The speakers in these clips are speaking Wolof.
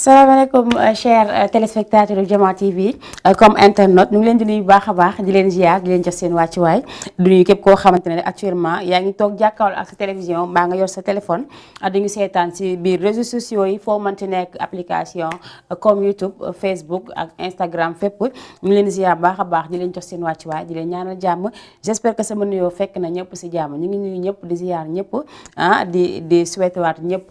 salaamaaleykum chers téléspectateurs yu Diama TV comme internet ñu ngi leen di nuyu baax a baax di leen ziar di leen jox seen wàccuwaay di nuyu képp koo xamante ne actuellement yaa ngi toog jàkkaarloo ak sa télévision mbaa nga yor sa téléphone di ñu seetaan si biir réseaux sociaux yi foo mënti nekk application comme YouTube Facebook ak Instagram fépp ñu ngi leen di ziar baax a baax di leen jox seen wàccuwaay di leen ñaanal jàmm j'espère que sama nuyoo fekk na ñëpp si jàmm ñu ngi nuyu ñëpp di ziar ñëpp di souhaité waat ñëpp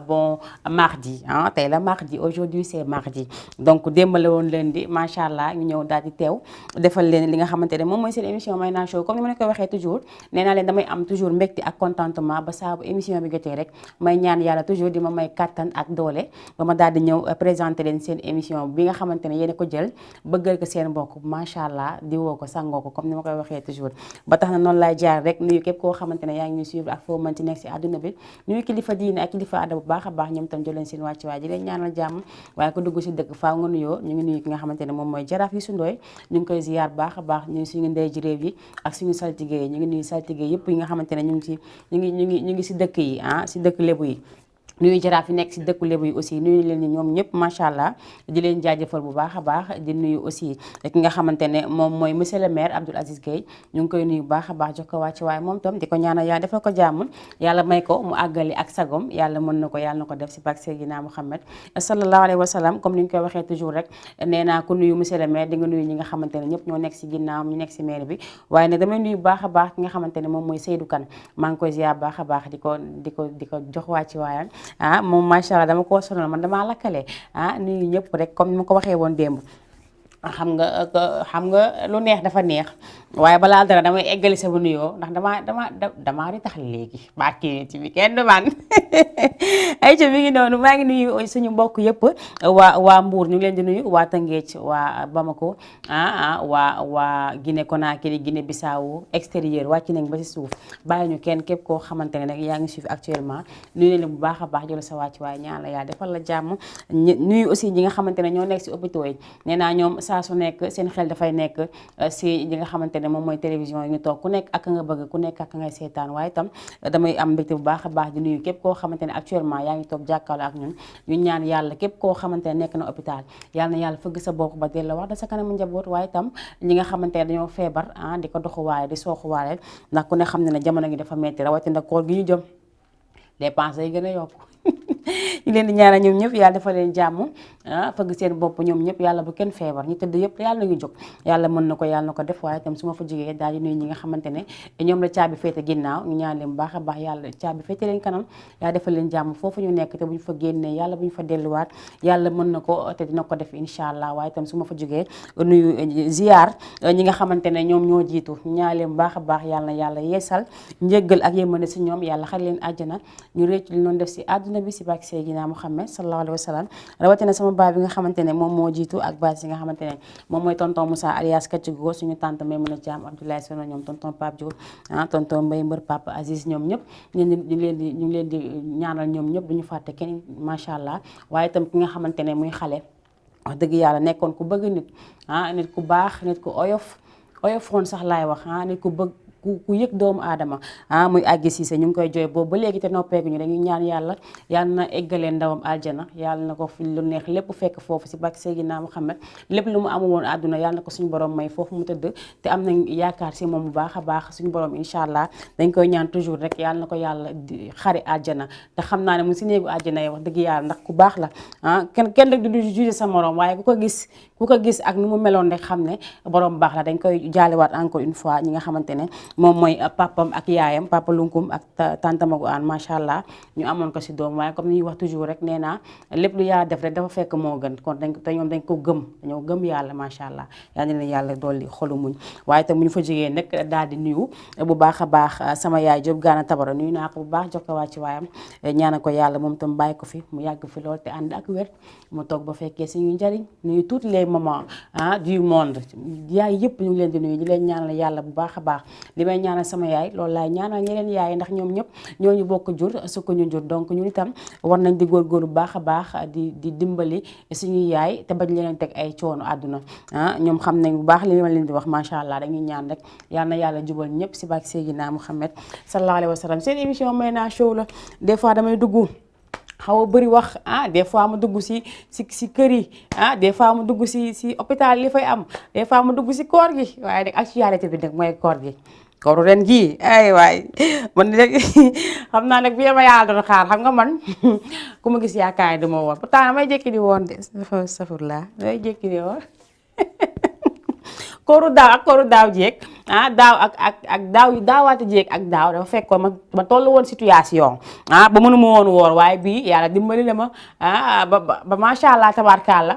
bon mardi tey la mardi aujourd'hui c'est mardi donc démb la woon lundi macha allah ñu ñëw daal di teew defal leen li nga xamante ne moom mooy seen émission Mayna Show comme ni ma leen koy waxee toujours nee naa leen damay am toujours mbégte ak contentement ba saa bu émission bi jotee rek may ñaan yàlla toujours di ma may kattan ak doole ba ma daal di ñëw présenter leen seen émission bi nga xamante ne yéen a ko jël bëggal ko seen mbokk macha allah di woo ko sangoo ko comme ni ma koy waxee toujours ba tax na noonu laay jaar rek nuyu képp koo xamante ne yaa ngi ñuy suivre ak foo mën ci nekk si àdduna bi nuyu kilifa diine ak kilifa aada bu baax a baax ñoom tam jël leen seen wàcc waay di leen ñaanal jàmm waaye ko dugg si dëkk faaw nga nuyoo ñu ngi nuyu ki nga xamante ne moom mooy jaraaf Youssou Ndoye ñu ngi koy ziyaar baax a baax ñu suñu ndey ji réew yi ak suñu saltige yi ñu ngi nuyu saltige yëpp yi nga xamante ne ñu ngi si dëkk yi si dëkk lébu yi nuyu jaraaf yi nekk si dëkku lébu yi aussi nuyu leen ni ñoom ñëpp macha allah di leen jaajëfal bu baax a baax di nuyu aussi ki nga xamante ne moom mooy monsieur le maire Abdoul Aziz Gueye ñu ngi koy nuyu bu baax a baax jox ko wàcc waaye moom tam di ko ñaanal yàlla defal ko jàmm yàlla may ko mu àggali ak sagom yàlla mën na ko yàlla na ko def si barke Seydina Muhammad sallallahu alayhi wa sallam comme ni ñu koy waxee toujours rek nee naa ku nuyu monsieur le maire di nga nuyu ñi nga xamante ne ñëpp ñoo nekk si ginnaaw ñu nekk si maire bi waaye ne damay nuyu bu baax a baax ki nga xamante ne moom mooy Seydou Kane maa ngi koy ziar baax a baax di ko jox wàcc waayam moom macha allah dama koo sonal man damaa lakkale nuyu ñëpp rek comme ni ma ko waxee woon démb xam nga lu neex dafa neex waaye balaa dara damay eggali sama nuyoo ndax damaa di tax léegi barke ci bi kenn du man ay ca mi ngi noonu maa ngi nuyu suñu mbokk yëpp waa Mbour ñu ngi leen di nuyu waa Tëngéej waa Bamako waa Guinée Conakry Guinée Bissau extérieur wàcc nañ ba si suuf bàyyi ñu kenn képp koo xamante ne nag yaa ngi suuf actuellement nuyu leen bu baax a baax jël sa wàcc waaye ñaan la yaa defal la jàmm nuyu aussi ñi nga xamante ne ñoo nekk si hôpitaux yi nee naa ñoom saa su nekk seen xel dafay nekk si ñi nga xamante ne moom mooy télévision yi ñu toog ku nekk ak nga bëgg ku nekk ak ngay seetaan waaye itam damay am mbégte bu baax a baax di nuyu képp koo xamante ne actuellement yaa ngi toog jàkkaarloo ak ñun ñu ñaan yàlla képp koo xamante ne nekk na hôpital yàlla na yàlla fëgg sa bopp ba delloo wax da sa kanamu njaboot waaye itam ñi nga xamante ne dañoo feebar di ko doxuwaale di sooxuwaale ndax ku ne xam ne ne jamono gi dafa metti rawatina koor gi ñu jëm dépense yi gën a yokku ñu leen di ñaanal ñoom ñëpp yàlla dafa leen jàmm fëgg seen bopp ñoom ñëpp yàlla bu kenn feebar ñu tëdd yëpp yàlla nañu jóg yàlla mën na ko yàlla na ko def waaye itam su ma fa jógee daal di nuyu ñi nga xamante ne ñoom la caabi féete ginnaaw ñu ñaan leen bu baax a baax yàlla caabi féete leen kanam yàlla defal leen jàmm foofu ñu nekk te bu ñu fa génnee yàlla bu ñu fa delluwaat yàlla mën na ko te dina ko def incha allah waaye itam su ma fa jógee nuyu ziar ñi nga xamante ne ñoom ñoo jiitu ñu ñaan leen bu baax a baax yàlla na yàlla yeesal njëggal ak yémane si ñoom yàlla xar leen àjjana ñu réccu li noonu def si àdduna bi si barke Seydina Muhammad sallallahu alayhi wa sallam rawatina sama baay bi nga xamante ne moom moo jiitu ak baay si nga xamante ne moom mooy tonton Moussa alias Kaccigo suñu tante may mën a jaam Abdoulaye Sono ñoom tonton Pape Diouf tonton Mbaye Mbër Papa Aziz ñoom ñëpp ñu ngi leen di ñaanal ñoom ñëpp bu ñu fàtte kenn macha allah waaye itam ki nga xamante ne muy xale wax dëgg yàlla nekkoon ku bëgg nit nit ku baax nit ku oyofoon sax laay wax nit ku bëgg ku yëg doomu aadama muy Aggi Cissé ñu ngi koy jooy boobu ba léegi te noppeeguñu dañuy ñaan yàlla na eggalee ndawam aljana yàlla na ko fi lu neex lépp fekk foofu si barke Seydina Muhammad lépp lu mu amul woon àdduna yàlla na ko suñu borom may foofu mu tëdd te am nañ yaakaar si moom bu baax a baax suñu borom incha allah dañ koy ñaan toujours rek yàlla na ko yàlla xari aljana te xam naa ne mu si néegu aljana yi wax dëgg yàlla ndax ku baax la kenn rek du juger sa morom waaye ku ko gis ak ni mu meloon rek xam ne borom baax la dañ koy jaalewaat encore une fois ñi nga xamante ne moom mooy papam ak yaayam papa Lunkum ak tante Magu Aan macha allah ñu amoon ko si doom waaye comme ni ñuy wax toujours rek nee naa lépp lu yàlla def rek dafa fekk moo gën kon te ñoom dañ ko dañoo gëm yàlla macha allah yal na leen yàlla dolli xolu muñ waaye tam bu ñu fa jógee nag daal di nuyu bu baax a baax sama yaay Jóob Gaana Tabara nuyu naa ko bu baax jox ko wàcc waayam ñaanal ko yàlla moom tam bàyyi ko fi mu yàgg fi lool te ànd ak wér mu toog ba fekkee suñuy njariñ nuyu toutes les mamans du monde yaay yëpp ñu ngi leen di nuyu di leen ñaanal yàlla bu baax a baax li may ñaanal sama yaay loolu laay ñaanal ñeneen yaay ndax ñoom ñëpp ñooñu bokk jur su ko ñu jur donc ñun itam war nañ di góorgóorlu bu baax a baax di dimbali suñuy yaay te bañ leen teg ay coono àdduna ñoom xam nañ bu baax li ma leen di wax macha allah dañuy ñaan rek yal na yàlla jubal ñëpp si barke Seydina Muhammad sallallahu alayhi wa sallam seen émission Mayna Show la des fois damay dugg xaw a bëri wax des fois ma dugg si kër yi des fois ma dugg si hôpital li fay am des fois ma dugg si koor gi waaye nag actualité bi nag mooy koor gi. kooru ren gii ay waay man rek xam naa nag bi ma yàlla doon xaar xam nga man ku ma gis yaakaar du ma woon pourtant may jékki di woon de safur laa may jékki di woon kooru daaw ak kooru daaw jéeg daaw ak daawaati jéeg ak daaw dafa fekkoon ma toll woon situation ba mënuma woon woor waaye bii yàlla dimbali na ma ba macha allah tabaarkalla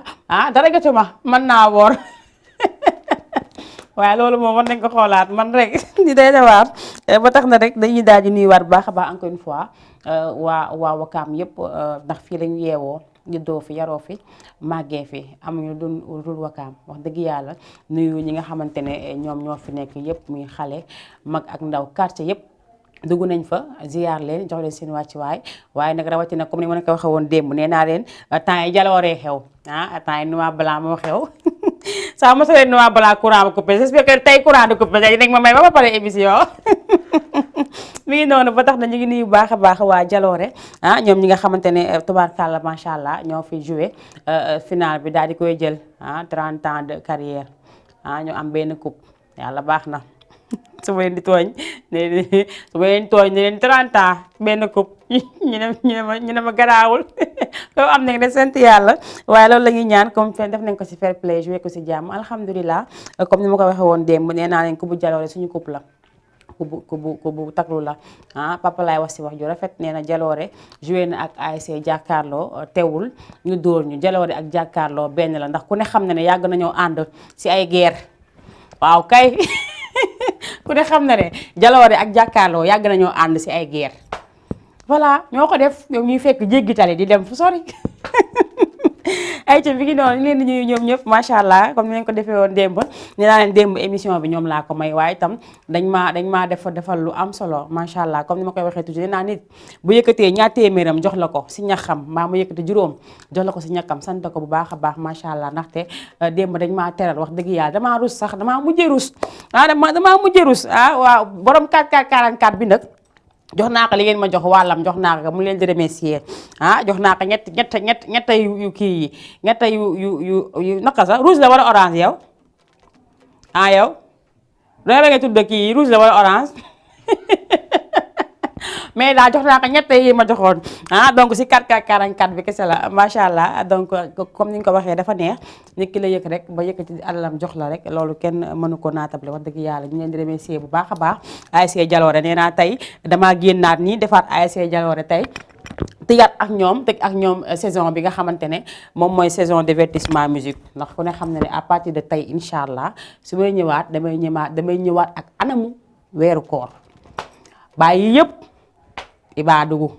dara jotu ma mën naa woor waaye loolu moom war nañ ko xoolaat man rek di day waar ba tax na rek dañuy daal di nuyuwaat bu baax a baax encore une fois waa Wakaam yëpp ndax fii lañu yeewoo juddoo fi yaroo fi màggee fi amuñu dul Wakaam wax dëgg yàlla nuyu ñi nga xamante ne ñoom ñoo fi nekk yëpp muy xale mag ak ndaw quartier yëpp dugg nañ fa ziar leen jox leen seen wàccuwaay waaye nag rawatina comme ni ma ko waxee woon démb nee naa leen temps yi jalooree xew temps yi noir blanc moo xew saa ma solee noir blanc courant ba coupé j'espère que tey courant di coupé tey nag ma may ba pare émission mi ngi noonu ba tax na ñu ngi nuyu baax a baax waa jaloore ñoom ñi nga xamante ne tubaarkàlla macha allah ñoo fi joué final bi daal di koy jël 30 ans de carrière ñu am benn coupe yàlla baax na su ma leen di tooñ su ma leen tooñ ne leen 30 ans benn coupe ñu ne ma garaawul loolu am nañ de sant yàlla waaye loolu la ñuy ñaan comme fen def nañ ko ci fair play joué ko ci jàmm alhamdulilah comme ni ma ko waxee woon démb nee naa leen coupe bu jaloore suñu coupe la ku bu taklu la papa laay wax ci wax ju rafet nee na jaloore joué na ak ASC jàkkaarloo teewul ñu dóor ñu jaloore ak jàkkaarloo benn la ndax ku ne xam na ne yàgg nañoo ànd ci ay guerre waaw kay ku ne xam na ne jaloore ak jàkkaarloo yàgg nañoo ànd ci ay guerre voilà ñoo ko def ñoom ñuy fekk jéggi tali di dem fu sori ay ca bi ngi noonu ñu leen di ñuy ñoom ñëpp macha allah comme ni leen ko defee woon démb nee naa leen démb émission bi ñoom laa ko may waaye itam dañ maa defal lu am solo macha allah comme ni ma koy waxee toujours nee naa nit bu yëkkatee ñaar téeméeram jox la ko si ñaxam mbaa mu yëkkati juróom jox la ko si ñaxam sant ko bu baax a baax macha allah ndaxte démb dañ maa teral wax dëgg yàlla damaa rus sax damaa mujjee rus damaa mujjee rus waaw borom 4444 bi nag jox naa ko li ngeen ma jox wàllam jox naa ko mu leen di remercier jox naa ko ñett yu kii yi ñett yu naka sax rouge la wala orange yow yow danga la ngay tudd kii rouge la wala orange mais daal jox naa ko ñett yi ma joxoon donc si 4444 bi kese la macha allah donc comme ni nga ko waxee dafa neex nit ki la yëg rek ba yëkkati alalam jox la rek loolu kenn mënu ko naatable wax dëgg yàlla ñu leen di remercier bu baax a baax ASC Jaloore nee naa tey damaa génnaat nii defaat ASC Jaloore tey teg ak ñoom saison bi nga xamante ne moom mooy saison divertissement musique ndax ku ne xam ne ne à partir de tey incha allah su may ñëwaat damay ñëwaat ak anamu weeru koor bàyyi yëpp ibaadugu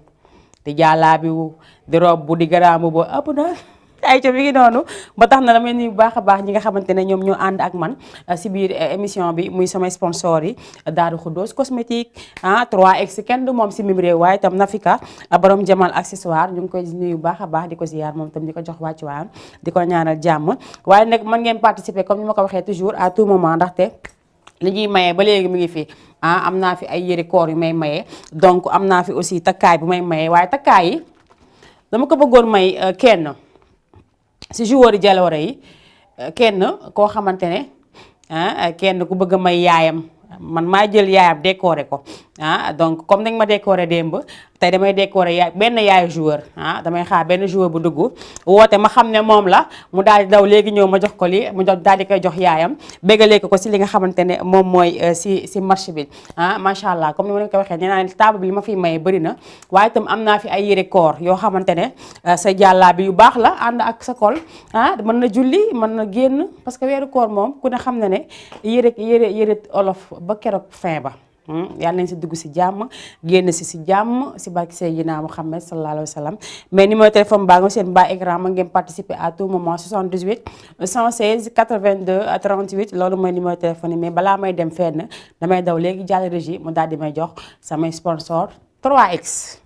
di jàllaabiwu di rob bu di garaamu bo ëpp na ay ca bi ngi noonu ba tax na damay nuyu bu baax a baax ñi nga xamante ne ñoom ñoo ànd ak man si biir émission bi muy samay sponsor yi Daaru Xuddoos cosmétique 3X kenn du moom si mim réew waaye itam Nafika borom jamal accessoire ñu ngi koy nuyu bu baax a baax di ko ziyaar moom tam di ko jox wàccuwaayam di ko ñaanal jàmm waaye nag mën ngeen participer comme ni ma ko waxee toujours à tout moment ndaxte li ñuy maye ba léegi mi ngi fi am naa fi ay yëri koor yu may maye donc am naa fi aussi takkaay bu may maye waaye takkaay yi dama ko bëggoon may kenn si joueur jaloore yi kenn koo xamante ne kenn ku bëgg a may yaayam man maa jël yaayam décoré ko donc comme dañ ma décoré démb tey damay décoré benn yaayu joueur damay xaar benn joueur bu dugg woote ma xam ne moom la mu daal di daw léegi ñëw ma jox ko li mu daal di koy jox yaayam béggalee ko si li nga xamante ne moom mooy si marché bi macha allah comme ni ma leen ko waxee nee naa leen table bi li ma fiy maye bëri na waaye itam am naa fi ay yére koor yoo xamante ne sa jàllaa bi yu baax la ànd ak sa kol mën na julli mën na génn parce que weeru koor moom ku ne xam na ne yére olof ba keroog fin ba yàlla nañ si dugg si jàmm génn si jàmm si barke Seydina Muhammad sallallahu alayhi wa sallam mais numéro téléphone baa nga seen bas écran ma ngeen participer à tout moment 78 116 82 38 loolu mooy numéro téléphone yi mais balaa may dem fenn damay daw léegi jàll régie mu daal di may jox samay sponsor 3X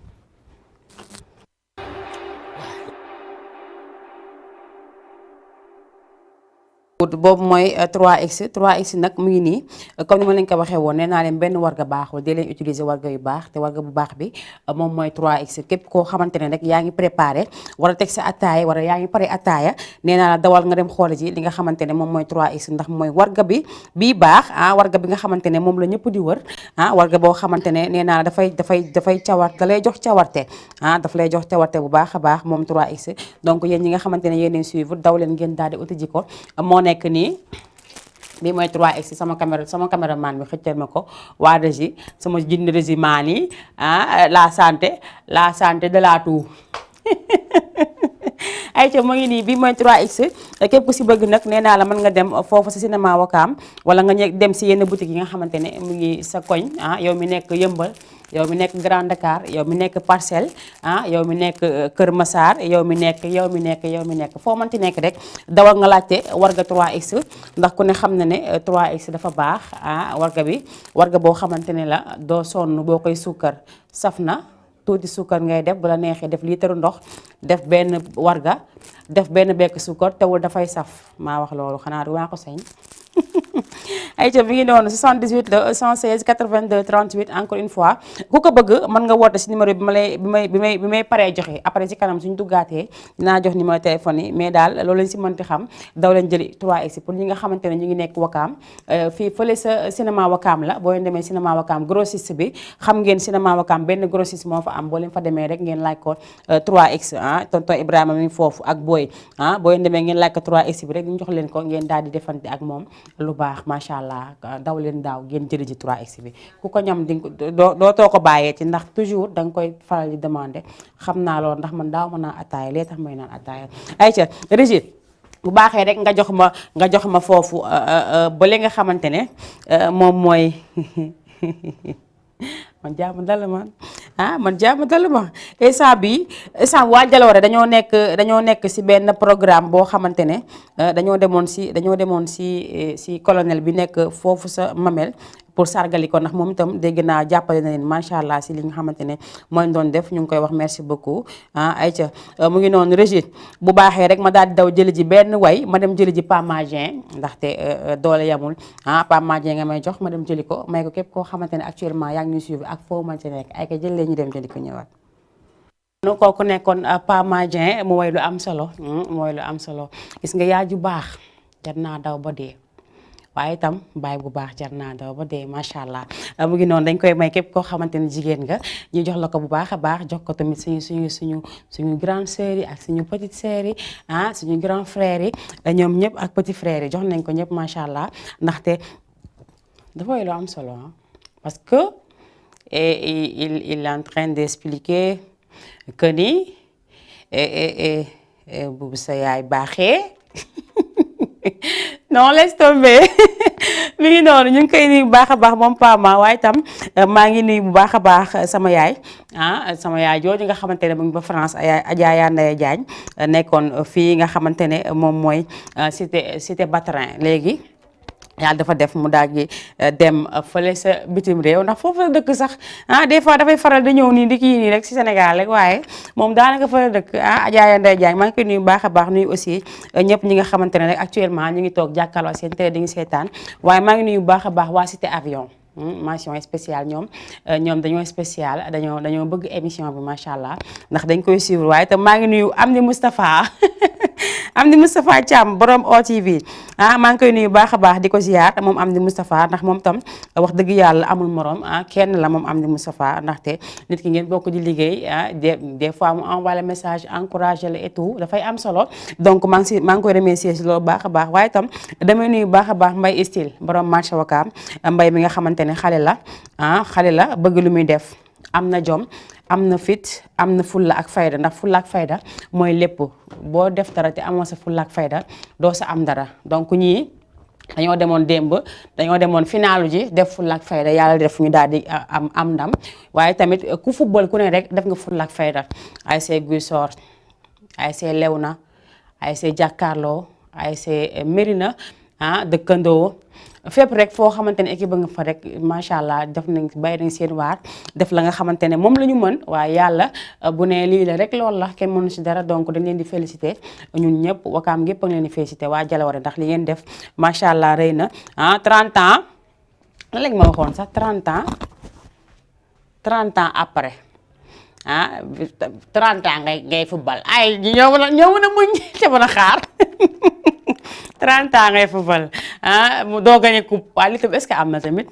boobu mooy 3x 3x nag mu ngi nii comme ni ma leen ko waxee woon nee naa leen benn warga baaxul dee leen utiliser warga yu baax te warga bu baax bi moom mooy 3x képp koo xamante ne rek yaa ngi préparé wala teg sa attaaya wala yaa ngi pare attaaya nee naa la dawal nga dem xool ji li nga xamante ne moom mooy 3x ndax mooy warga bi bii baax warga bi nga xamante ne moom la ñëpp di wër warga boo xamante ne nee naa la dafay cawar da lay jox cawarte daf lay jox cawarte bu baax a baax moom 3x donc yéen ñi nga xamante ne yéen suivre daw leen ngeen daal di uti ji ko moo nekk nii bii mooy 3x sama caméraman bi xëccal ma ko waa régie sama jinne régie maan yi la santé de la toux ayca mu ngi nii bii mooy 3x képp ku si bëgg nag nee naa la mën nga dem foofu si cinéma Wakaam wala nga dem si yenn boutique yi nga xamante ne mu ngi sa koñ yow mi nekk Yëmbal yow mi nekk Grand Dakar yow mi nekk Parcelles yow mi nekk Kër Massar yow mi nekk foo mënti nekk rek dawal nga laajte warga 3x ndax ku ne xam na ne 3x dafa baax warga boo xamante ne la doo sonn boo koy suukar saf na tuuti suukar ngay def bu la neexee def liitaru ndox def benn warga def benn bekk suukar teewul dafay saf maa wax loolu xanaa du maa ko sañ ayca bi ngi noonu 78 la 116 82 38 encore une fois ku ko bëgg mën nga woote si numéro bi may paree joxe après ci kanam suñu duggaatee dinaa jox numéro téléphone yi mais daal loolu lañ si mënti xam daw leen jëli 3x pour ñi nga xamante ne ñu ngi nekk Wakaam fii fële sa cinéma Wakaam la boo leen demee cinéma Wakaam grossiste bi xam ngeen cinéma Wakaam benn grossiste moo fa am boo leen fa demee rek ngeen laaj ko 3x tonton Ibrahima mi foofu ak booy boo leen demee ngeen laaj ko 3x bi rek ñu jox leen ko ngeen daal di defante ak moom lu baax macha allah daw leen daaw ngeen jëli ji 3x bi ku ko ñam di doo too ko bàyyee ci ndax toujours danga koy faral di demander xam naa loolu ndax man daaw mën naa attaaya lee tax may naan attaaya ayca Régis bu baaxee rek nga jox ma foofu ba li nga xamante ne moom mooy man jaamu dala ma instant waa Jalooré dañoo nekk ci benn programme boo xamante ne dañoo demoon ci colonel bi nekk foofu sa Mamel pour sargali ko ndax moom itam dégg naa jàppale na leen macha allah ci li nga xamante ne mooy doon def ñu ngi koy wax merci beaucoup ayca mu ngi noonu Régis bu baaxee rek ma daal di daw jëli ji benn way ma dem jëli ji Pamagien ndaxte doole yamul Pamagien nga may jox ma dem jëli ko may ko képp koo xamante ne actuellement yaa ngi ñuy suivre ak foo mën ci nekk ay ka jël leen ñu dem jëli ko ñëwaat. kooku nekkoon Pamagien mu way lu am solo gis nga yaay ju baax jar naa daw ba dee. waaye itam baay bu baax jar naa daw ba dee macha allah mu ngi noonu dañ koy may képp koo xamante ne jigéen nga ñu jox la ko bu baax a baax jox ko tamit suñu grande sœur yi ak suñu petite sœur yi suñu grand frère yi ñoom ñëpp ak petit frère yi jox nañ ko ñëpp macha allah ndaxte dafay lu am solo parce que il est en train d'expliquer que ni bu sa yaay baaxee. non laisse tomber mi ngi noonu ñu ngi koy nuyu bu baax a baax moom Pama waaye itam maa ngi nuyu bu baax a baax sama yaay jooju nga xamante ne mu ngi ba France Adja Yandaya Diagne nekkoon fii nga xamante ne moom mooy cité Batrin léegi yàlla dafa def mu daal di dem fële sa bitim réew ndax foofu la dëkk sax des fois dafay faral di ñëw nii di kii nii rek ci Sénégal rek waaye moom daanaka fa la dëkk Adja Yandaya Diagne maa ngi koy nuyu baax a baax nuyu aussi ñëpp ñi nga xamante ne rek actuellement ñu ngi toog jàkkaarloo seen télé di ngi seetaan waaye maa ngi nuyu baax a baax waa cité avion mention spéciale ñoom dañoo spécial dañoo bëgg émission bi macha allah ndax dañ koy suivre waaye te maa ngi nuyu Amdi Moustapha Thiam borom OTV maa ngi koy nuyu baax a baax di ko ziar moom Amdi Moustapha ndax moom tam wax dëgg yàlla amul morom kenn la moom Amdi Moustapha ndaxte nit ki ngeen bokk di liggéey des fois mu envoyé message encouragé la et tout dafay am solo donc maa ngi koy remercier si loolu baax a baax waaye tam damay nuyu baax a baax Mbaye Style borom marché Wakaam Mbaye mi nga xamante ne xale la bëgg lu muy def am na jom am na fit am na fulla ak fayda ndax fulla ak fayda mooy lépp boo def dara te amoo sa fulla ak fayda doo sa am dara donc ñii dañoo demoon finalu ji def fulla ak fayda yàlla def ñu daal di am ndam waaye tamit ku football ku ne rek def nga fulla ak fayda ASC Guy Sor ASC Léona ASC Jàkkaarloo ASC Mérina dëkkandoo fépp rek foo xamante ne équipe ba nga fa rek macha allah def nañ bàyyi nañ seen waar def la nga xamante ne moom la ñu mën waaye yàlla bu ne lii la rek loolu la kenn mënu si dara donc dañ leen di félicité ñun ñëpp wakaam gépp a ngi leen di félicité waa Jalaware ndax li ngeen def macha allah rëy na 30 ans lan lañ ma waxoon sax 30 ans après 30 ans ngay football ay ñoo mën a muñ te mën a xaar 30 ans ngay football mu doo gañe coupe waaye li tam est-ce que am na tamit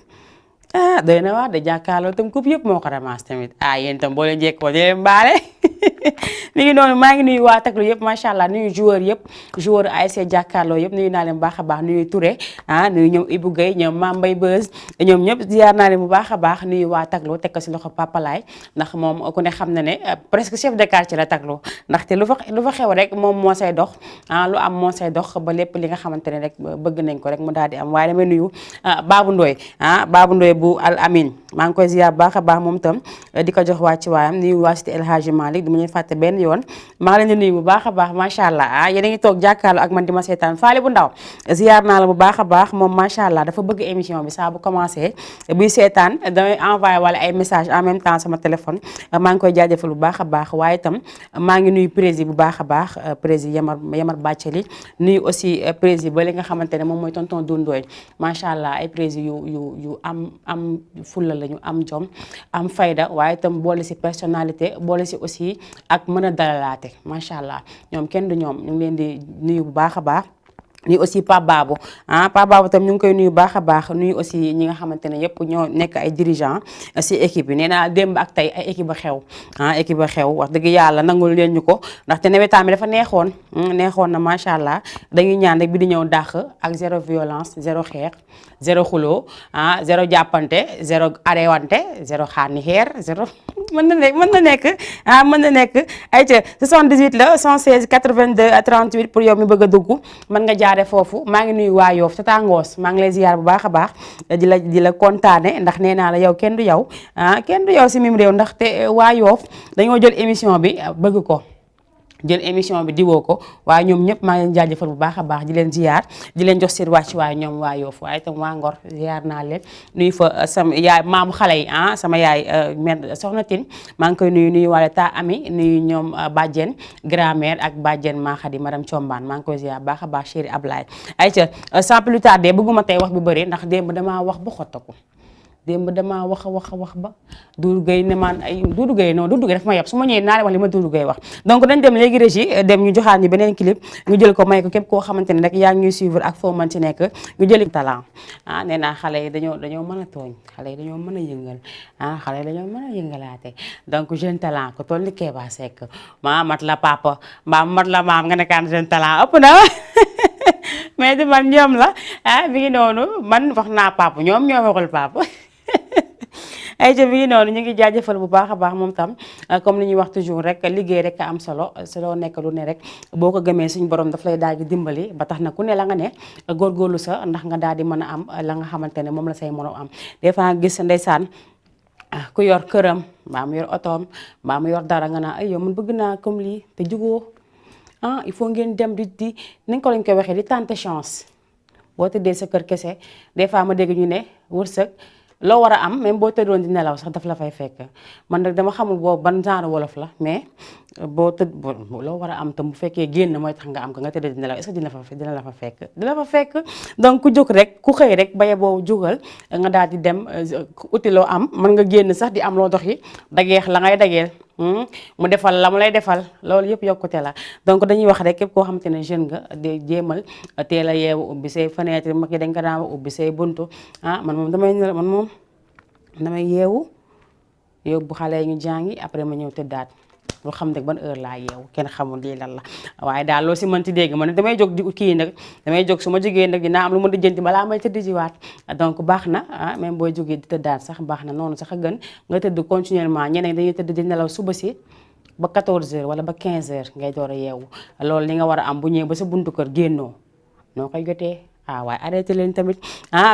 doy na wax de jàkkaarloo tam coupe yëpp moo ko ramasse tamit yéen tam boo leen jekkoo di leen baale mi ngi noonu maa ngi nuyu waa Taklu yëpp macha allah nuyu joueur yëpp joueur ASC jàkkaarloo yëpp nuyu naa leen bu baax a baax nuyu Touré nuyu ñoom Ibou Gueye ñoom Mame Mbaye Beuz ñoom ñëpp ziar naa leen bu baax a baax nuyu waa Taklu teg ko si loxo Papa Laay ndax moom ku ne xam na ne presque chef de quartier la Taklu ndaxte lu fa xew rek moom moo say dox lu am moo say dox ba lépp li nga xamante ne rek bëgg nañ ko rek mu daal di am waaye damay nuyu Babou Ndoye Babou Ndoye bu Al Amin maa ngi koy ziar bu baax a baax moom tam di ko jox waa ci waayam nuyu waa cité El Hadji Malick du ma ñuy fàtte benn yoon maa ngi leen di nuyu bu baax a baax macha allah yéen a ngi toog jàkkaarloo ak man di ma seetaan faale bu ndaw ziar naa la bu baax a baax moom macha allah dafa bëgg émission bi saa bu commencé buy seetaan damay envoyé wala ay message en même temps sama téléphone maa ngi koy jaajëfal bu baax a baax waaye itam maa ngi nuyu président bu baax a baax président Yamar Bathily nuyu aussi président ba li nga xamante ne moom mooy tonton Doundooy macha allah ay président yu am fulla lañu am jom am fayda waaye itam boole si personnalité boole si aussi ak mën a dalalaate macha allah ñoom kenn du ñoom ñu ngi leen di nuyu bu baax a baax nuyu aussi Pape Babou Pape Babou tam ñu ngi koy nuyu baax a baax nuyu aussi ñi nga xamante ne yëpp ñoo nekk ay dirigeant si équipe yi nee naa démb ak tey ay équipe ba xew équipe ba xew wax dëgg yàlla nangul leen ñu ko ndaxte nawetaan bi dafa neexoon na macha allah dañuy ñaan rek bi di ñëw dàq ak zéro violence zéro xeex zéro xuloo zéro jàppante zéro arewante zéro xaarni xeer zéro mën na nekk ay ca 78 la 116 82 38 pour yow mi bëgg a dugg mën nga jaare foofu maa ngi nuyu waa Yoof Tata Ngoos maa ngi lay ziar bu baax a baax di la kontaane ndax nee naa la yow kenn du yow si mim réew ndaxte waa Yoof dañoo jël émission bi bëgg ko jël émission bi diwoo ko waaye ñoom ñëpp maa ngi leen jaajëfal bu baax a baax di leen ziar di leen jox seen wàcc waaye ñoom waa Yoof waaye itam waa Ngor ziar naa leen nuyu fa sama yaay maamu xale yi sama yaay mère soxna Tine maa ngi koy nuyu wala ta ami nuyu ñoom bàjjen grand-mère ak bàjjen maa xadi madame Thiombane maa ngi koy ziar baax a baax chéri Ablaye ayca sans plus tarder bëgguma tey wax bi bëri ndax démb damaa wax ba xottaku démb damaa wax ba Doudou Gueye ne man ay Doudou Gueye dafa ma yab su ma ñëwee naa wax li ma Doudou Gueye wax donc dañ dem léegi régie dem ñu joxaat ñu beneen clip ñu jël ko may ko képp koo xamante ne rek yaa ngi ñuy suivre ak foo mën ci nekk ñu jëli talent nee naa xale yi dañoo mën a tooñ xale yi dañoo mën a yëngal xale yi dañoo mën a yëngalaate donc jeune talent ko toll ni Kéba Seck mat la papa mat la maam nga nekkaan jeune talent ëpp na mais di man ñoom la mi ngi noonu man wax naa papa ñoom ñoo waxul papa ay ca bi ngi noonu ñu ngi jaajëfal bu baax a baax moom tam comme li ñuy wax toujours rek liggéey rek am solo loo nekk lu ne rek boo ko gëmee suñu borom daf lay daal di dimbali ba tax na ku ne la nga ne góorgóorlu sa ndax nga daal di mën a am la nga xamante ne moom la say morom am des fois nga gis ndeysaan ku yor këram mbaa mu yor otoom mbaa mu yor dara nga naa ay yow man bëgg naa comme lii te jugoo il faut ngeen dem di nañ ko lañ koy waxee di tenter chance boo tëddee sa kër kese des fois ma dégg ñu ne wërsëg loo war a am même boo tëddoon di nelaw sax daf la fay fekk man nag dama xamul boobu ban genre wolof la mais loo war a am tam bu fekkee génn mooy tax nga am ko nga tëdd di nelaw est-ce que dina la fa fekk donc ku jóg rek ku xëy rek baye boo jógal nga daal di dem uti loo am mën nga génn sax di am loo doxi dageex la ngay dageel mu defal la mu lay defal loolu yëpp yokkute la donc dañuy wax rek képp koo xamante ne jeune nga de jéemal teel a yeewu ubbi say fenêtre mag yi dañ ko daan ubbi say buntu man moom damay yeewu yóbbu xale yi ñu jàngi après ma ñëw tëddaat lu xam ne ban heure laa yeewu kenn xamul lii lan la waaye daal loo si mënti dégg man damay jóg di kii nag damay jóg su ma jógee nag dinaa am lu ma di jënti balaa may tëdd jiwaat donc baax na même booy jógee di tëddaat sax baax na noonu sax a gën nga tëdd continuellement ñeneen dañuy tëdd di nelaw suba si ba 14h wala ba 15h ngay door a yeewu loolu li nga war a am bu ñëwee ba sa buntu kër génnoo noo koy jotee waaye arrêté leen tamit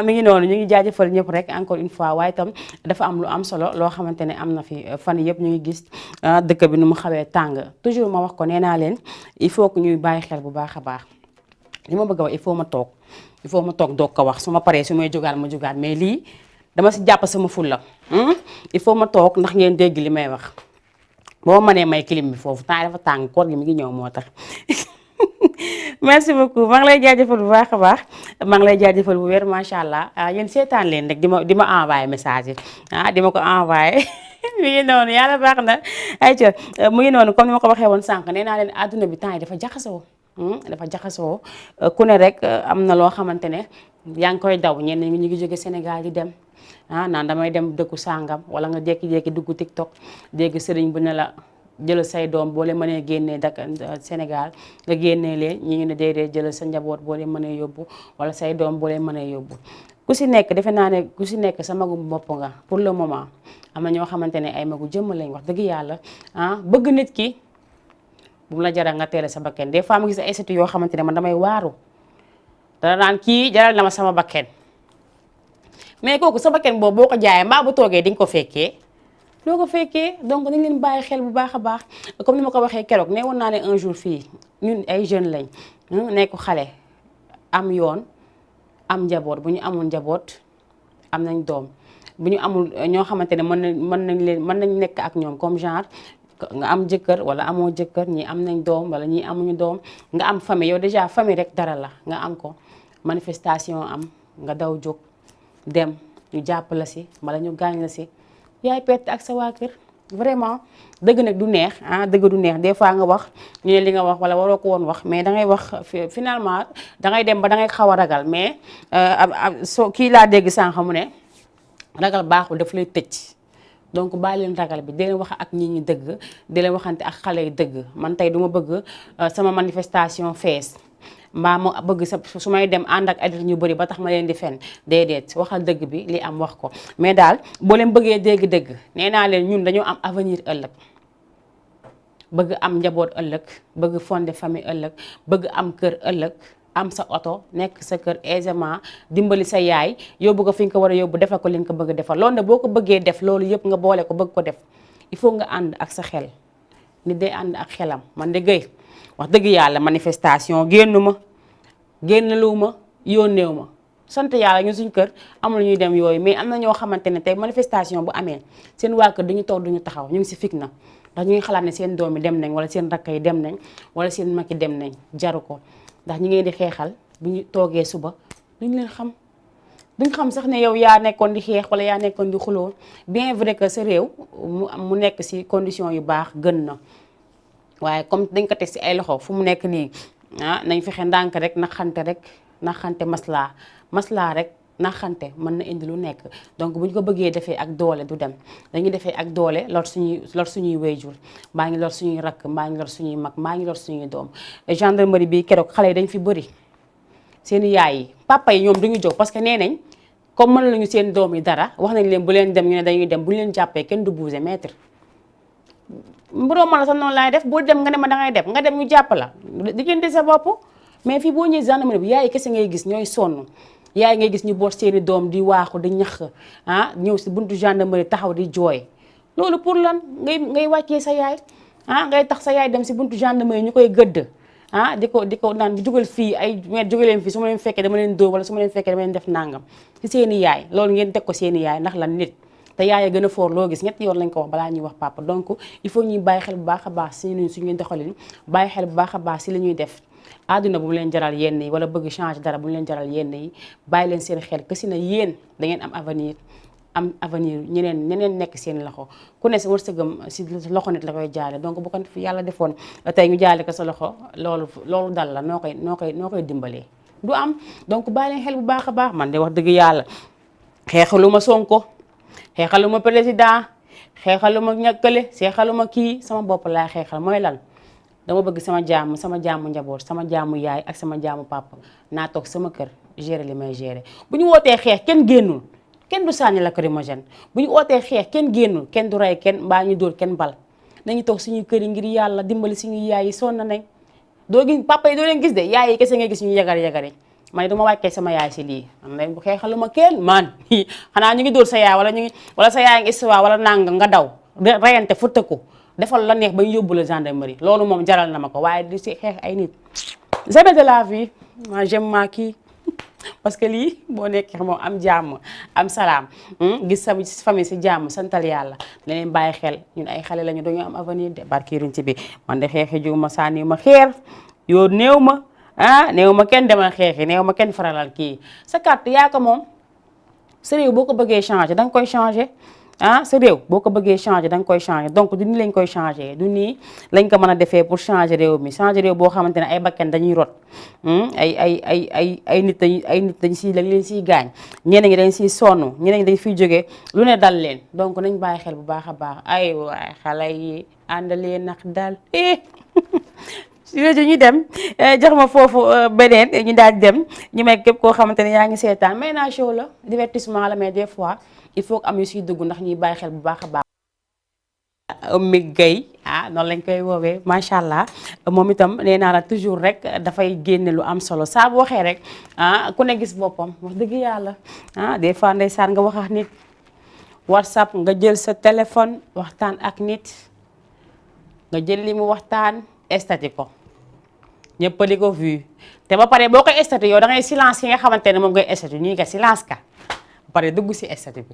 mi ngi noonu ñu ngi jaajëfal ñëpp rek encore une fois waaye itam dafa am lu am solo loo xamante ne am na fi fan yëpp ñu ngi gis dëkk bi nu mu xawee tàng toujours ma wax ko nee naa leen il faut que ñuy bàyyi xel bu baax a baax li ma bëgg a wax il faut ma toog doog ko wax su ma paree su may jógaat ma jógaat mais lii dama si jàpp sama fulla il faut ma toog ndax ngeen dégg li may wax boo mënee may clim bi foofu temps dafa tàng koor gi mi ngi ñëw moo tax merci beaucoup maa ngi lay jaajëfal bu baax a baax maa ngi lay jaajëfal bu wér macha allah yéen seetaan leen rek di ma envoyé message yi di ma ko envoyé mi ngi noonu yàlla baax na ayca mu ngi noonu comme ni ma ko waxee woon sànq nee naa leen adduna bi temps yi dafa jaxasoo dafa jaxasoo ku ne rek am na loo xamante ne yaa ngi koy daw ñenn ñi ñu ngi jóge Sénégal di dem naan damay dem dëkku sàngam wala nga jékki-jékki dugg TikTok dégg sëriñ bu ne la jëlal say doom boo leen mënee génnee Dakar Sénégal nga génnee leen ñi ngi ne déedéet jëlal sa njaboot boo leen mënee yóbbu wala say doom boo leen mënee yóbbu ku si nekk defe naa ne ku si nekk sa magum bopp nga pour le moment am na ñoo xamante ne ay magu jëmm lañ wax dëgg yàlla bëgg nit ki bu mu la jaral nga teele sa bakken des fois mu gis ay situ yoo xamante ne man damay waaru dana naan kii jaral na ma sama bakken mais kooku sa bakken boobu boo ko jaayee mbaa bu toogee di nga ko fekkee doo ko fekkee donc nañ leen bàyyi xel bu baax a baax comme ni ma ko waxee keroog ne woon naa ne un jour fii ñun ay jeunes lañ nekk xale am yoon am njaboot bu ñu amul njaboot am nañ doom bu ñu amul ñoo xamante ne mën nañ nekk ak ñoom comme genre nga am jëkkër wala amoo jëkkër ñii am nañ doom wala ñii amuñu doom nga am famille yow déjà famille rek dara la nga am ko manifestation am nga daw jóg dem ñu jàpp la si wala ñu gaañ la si yaay perte ak sa waa kër vraiment dëgg nag du neex dëgg du neex des fois nga wax ñu ne li nga wax wala waroo ko woon wax mais dangay wax finalement dangay dem ba dangay xaw a ragal mais soo kii laa dégg sànq mu ne ragal baaxul daf lay tëj donc bàyyi leen ragal bi di leen wax ak nit ñi dëgg di leen waxante ak xale yi dëgg man tey duma bëgg sama manifestation fees mbaa ma bëgg su may dem ànd ak adir ñu bëri ba tax ma leen di fen déedéet waxal dëgg bi li am wax ko mais daal boo leen bëggee dégg-dëgg nee naa leen ñun dañoo am avenir ëllëg bëgg am njaboot ëllëg bëgg fonder famille ëllëg bëgg am kër ëllëg am sa oto nekk sa kër aisément dimbali sa yaay yóbbu ko fi nga ko war a yóbbu defal ko li nga ko bëgg defal loolu nag boo ko bëggee def loolu yëpp nga boole ko bëgg ko def il faut nga ànd ak sa xel nit day ànd ak xelam man de Gueye wax dëgg yàlla manifestation génnalu ma yónneew ma sant yàlla ñun suñ kër amul ñuy dem yooyu mais am na ñoo xamante ne tey manifestation bu amee seen waa kër duñu toog duñu taxaw ñu ngi si fitna ndax ñu ngi xalaat ne seen doom yi dem nañ wala seen rakk yi dem nañ wala seen mag yi dem nañ jaru ko ndax ñi ngeen di xeexal bu ñu toogee suba duñ leen xam duñ xam sax ne yow yaa nekkoon di xeex wala yaa nekkoon di xuloo bien vrai que sa réew mu nekk si condition yu baax gën na waaye comme dañ ko teg si ay loxo fu mu nekk nii nañ fexe ndànk rek naxante maslaa rek naxante mën na indi lu nekk donc bu ñu ko bëggee defee ak doole du dem dañuy defee ak doole lor suñuy wayjur mbaa ngi lor suñuy rakk mbaa ngi lor suñuy mag mbaa ngi lor suñuy doom gendarmerie bi keroog xale yi dañ fi bëri seen yaay yi papa yi ñoom duñu jóg parce que nee nañ comme mën lañu seen doom yi dara wax nañ leen bu leen dem ñu ne dañuy dem bu ñu leen jàppee kenn du bouger mètre mburóom ma la sax noonu laay def boo dem nga ne ma dangay dem nga dem ñu jàpp la diggante sa bopp mais fii boo ñëwee gendarmerie bi yaay kese ngay gis ñooy sonn yaay ngay gis ñu boot seeni doom di waaxu di ñax ñëw si buntu gendarmerie taxaw di jooy loolu pour lan ngay wàccee sa yaay ngay tax sa yaay dem si buntu gendarmerie ñu koy gëdd di ko naan jugal fii ay mais jugaleen fii su ma leen fekkee dama leen dóor wala su ma leen fekkee dama leen def nangam ci seeni yaay loolu ngeen teg ko seeni yaay ndax lan nit te yaay a gën a foor loo gis ñetti yoon lañ ko wax balaa ñuy wax papa donc il faut ñuy bàyyi xel bu baax a baax si suñuy doxalin bàyyi xel bu baax a baax si li ñuy def àdduna bu mu leen jaral yenn yi wala bëgg changer dara bu mu leen jaral yenn yi bàyyi leen seen xel que si na yéen da ngeen am avenir ñeneen nekk seen loxo ku ne si wërsëgam si loxo nit la koy jaale donc bu ko yàlla defoon tey ñu jaale ko sa loxo loolu dal la noo koy dimbalee du am donc bàyyi leen xel bu baax a baax man de wax dëgg yàlla xeexaluma Sonko xeexaluma président xeexaluma ñàkkale xeexaluma kii sama bopp laay xeexal mooy lan dama bëgg sama jaamu njaboot sama jaamu yaay ak sama jaamu papa naa toog sama kër gérer li may gérer bu ñu wootee xeex kenn génnul kenn du sànni lacrymogène bu ñu wootee xeex kenn génnul kenn du rey kenn mbaa ñu dóor kenn bal nañu toog suñuy kër yi ngir yàlla dimbali suñuy yaay yi sonn nañ doo gis papa yi doo leen gis de yaay yi kese ngay gis ñu yagar man duma wàccee sama yaay si lii am na xeexaluma kenn man xanaa ñu ngi dóor sa yaay wala sa yaay ngi histoire wala nang nga daw reyante futtaku defal la neex ba ñu yóbbu la gendarmerie loolu moom jaral na ma ko waaye di si xeex ay nit jamais de la vie moi j'aime ma kii parce que lii boo nekkee moom am jàmm am salaam gis sa famille si jàmm santal yàlla leneen bàyyi xel ñun ay xale lañu dañoo am avenir de barkiiruñ ci bi man de xeexi jiw ma sànni ma xeer yoo néew ma néew ma kenn demal xeexi néew ma kenn faralal kii sa carte yaa ko moom sa réew boo ko bëggee changer da nga koy changer sa réew boo ko bëggee changer da nga koy changer donc du nii lañ koy changer du nii lañ ko mën a defee pour changer réew mi changer réew boo xamante ne ay bakken dañuy rot ay nit dañ siy lañ leen siy gaañ ñeneen ñi dañ siy sonn ñeneen ñi dañ fiy jógee lu ne dal leen donc nañ bàyyi xel bu baax a baax ay waay xale yi àndalee nax dal ñu dem jox ma foofu beneen ñu daal dem ñu may képp koo xamante ne yaa ngi seetaan may naa show la divertissement la mais des fois il faut que am yu siy dugg ndax ñuy bàyyi xel bu baax a baax. Oumy Gueye noonu lañ koy woowee macha allah moom itam nee naa la toujours rek dafay génne lu am solo saa bu waxee rek ku ne gis boppam wax dëgg yàlla des fois ndeysaan nga wax ak nit WhatsApp nga jël sa téléphone waxtaan ak nit nga jël li mu waxtaan estati ko. ñëpp di ko vu te ba pare boo koy estati yow da ngay silence ki nga xamante ne moom ngay estati ñuy nga silence ka ba pare dugg si estati bi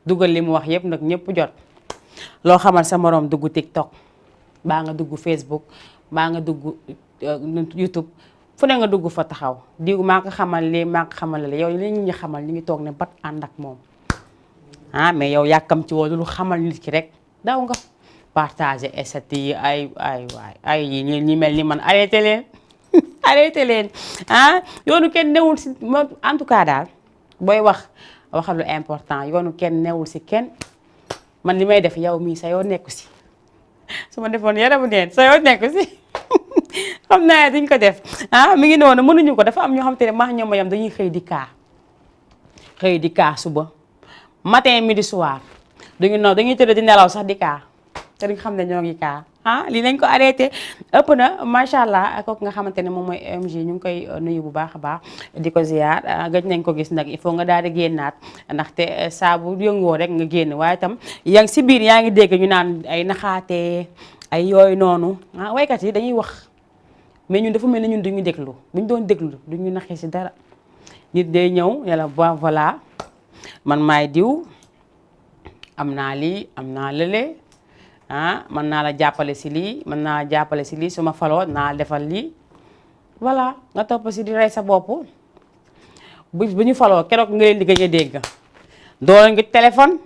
dugal li mu wax yëpp nag ñëpp jot loo xamal sa moroom dugg TikTok baa nga dugg Facebook baa nga dugg YouTube fu ne nga dugg fa taxaw diw maa ko xamal lii maa ko xamal la yow li ñu xamal ñu ngi toog ne bat ànd ak moom mais yow yàkkam ci woo lu xamal nit ki rek daw nga partager estati yi ay ñi mel ni man arrêté leen arrêté leen yoonu kenn newul si en tout cas daal booy waxal lu important yoonu kenn newul si kenn man li may def yow mii sa yoo nekku si su ma defoon yaramu neen sa yoo nekku si xam naa duñ ko def mi ngi noonu mënuñu ko dafa am ñoo xam te ne maa ñoom yam dañuy xëy di kaa suba matin midi soir dañuy tëdd di nelaw sax di kaa te duñ xam ne ñoo ngi kaa lii nañ ko arrêté ëpp na macha allah kooku nga xamante ne moom mooy OMG ñu ngi koy nuyu bu baax a baax di ko ziar gëj nañ ko gis nag il faut nga daal di génnaat ndaxte saa bu yëngoo rek nga génn waaye itam yaa ngi si biir yaa ngi dégg ñu naan ay naxaatee ay yooyu noonu waykat yi dañuy wax mais ñun dafa mel ne ñun duñu déglu buñ doon déglu duñu naxee si dara nit day ñëw ne la voilà man maay diw am naa lii am naa lële mën naa la jàppale si lii mën naa la jàppale si lii su ma faloo naa defal lii voilà nga topp si di rey sa bopp bu ñu faloo keroog nga leen di gëj a dégg doo leen ngi téléphone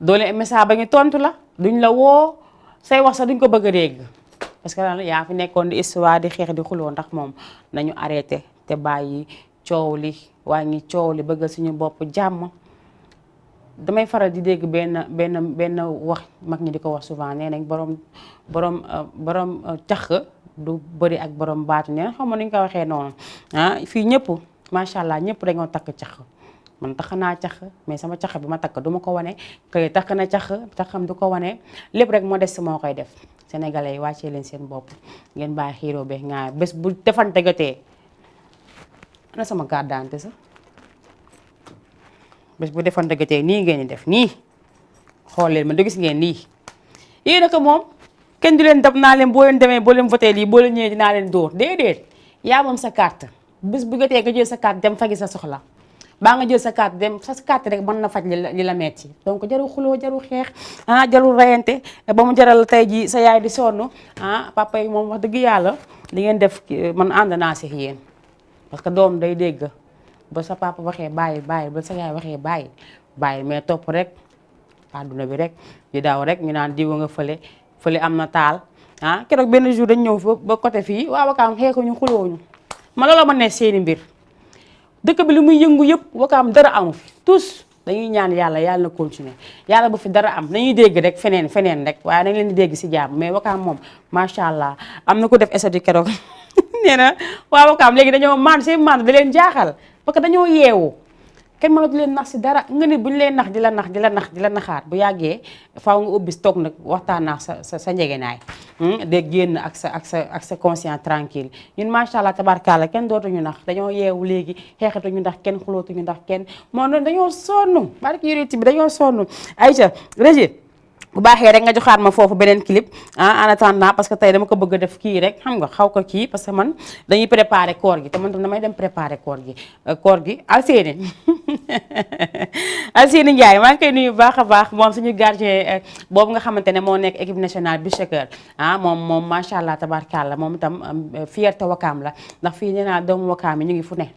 doo leen message ba ñu tontu la duñ la woo say wax sax duñ ko bëgg a dégg parce que lan yaa fi nekkoon di histoire di xeex di xuloo ndax moom nañu arrêté te bàyyi coow li wàññi coow li bëggal suñu bopp jàmm. damay faral di dégg benn wax mag ñi di ko wax souvent nee nañ borom cax du bëri ak borom baatu nee na xam nga nu ñu ko waxee noonu fii ñëpp macha allah ñëpp dañoo takk cax man takk naa cax mais sama cax bi ma takk du ma ko wane kay takk na caxam du ko wane lépp rek moo des si moo koy def sénégalais yi wàccee leen seen bopp ngeen bàyyi xiiroo beeg ngaa bés bu defante jotee ana sama carte d'identité sax bés bu defoon dëggatee nii ngeen di def nii xool leen man da gis ngeen nii yéen a ko moom kenn du leen dab naa leen boo leen demee boo leen voté lii boo leen ñëwee dinaa leen dóor déedéet yaa moom sa carte bés bu jotee nga jël sa carte dem faji sa soxla baa nga jël sa carte dem sa carte rek mën na faj li la metti donc jarul xuloo jarul xeex jarul rayante ba mu jaral tey ji sa yaay di sonn papa yi moom wax dëgg yàlla li ngeen def man ànd naa si yéen parce que doom day dégg ba sa papa waxee bàyyi ba sa yaay waxee bàyyi mais topp rek àdduna bi rek di daaw rek ñu naan diwa nga fële am na taal keroog benn jour dañ ñëw fa ba côté fii waa Wakaam xeexuñu xulooñu ma loolu ma ne seeni mbir dëkk bi li muy yëngu yëpp Wakaam dara amu fi tous dañuy ñaan yàlla na continuer yàlla bu fi dara am nañuy dégg rek feneen rek waaye nañ leen di dégg si jàmm mais Wakaam moom macha allah am na ko def estati keroog nee na waa Wakaam léegi dañoo seen da leen jaaxal parce que dañoo yeewu kenn mënatu leen nax si dara nga nit bu ñu leen nax di la naxaat bu yàggee faaw nga ubbi toog nag waxtaan naa sa njegenaay de génn ak sa conscience tranquille ñun macha allah tabarkalla kenn dootuñu nax dañoo yeewu léegi xeexatuñu ndax kenn xulootuñu ndax kenn moo noonu dañoo sonn barki yuriti bi dañoo sonn Aïcha Régis bu baaxee rek nga joxaat ma foofu beneen clip en attendant parce que tey dama ko bëgg a def kii rek xam nga xaw ko kii parce que man dañuy préparer koor gi te man tam damay dem préparer koor gi Alseyni Alseyni Ndiaye maa ngi koy nuyu bu baax a baax moom suñu gardien boobu nga xamante ne moo nekk équipe nationale bi Cheikeur moom macha allah tabarkalla moom itam fierté Wakaam la ndax fii nee naa doomu Wakaam yi ñu ngi fu ne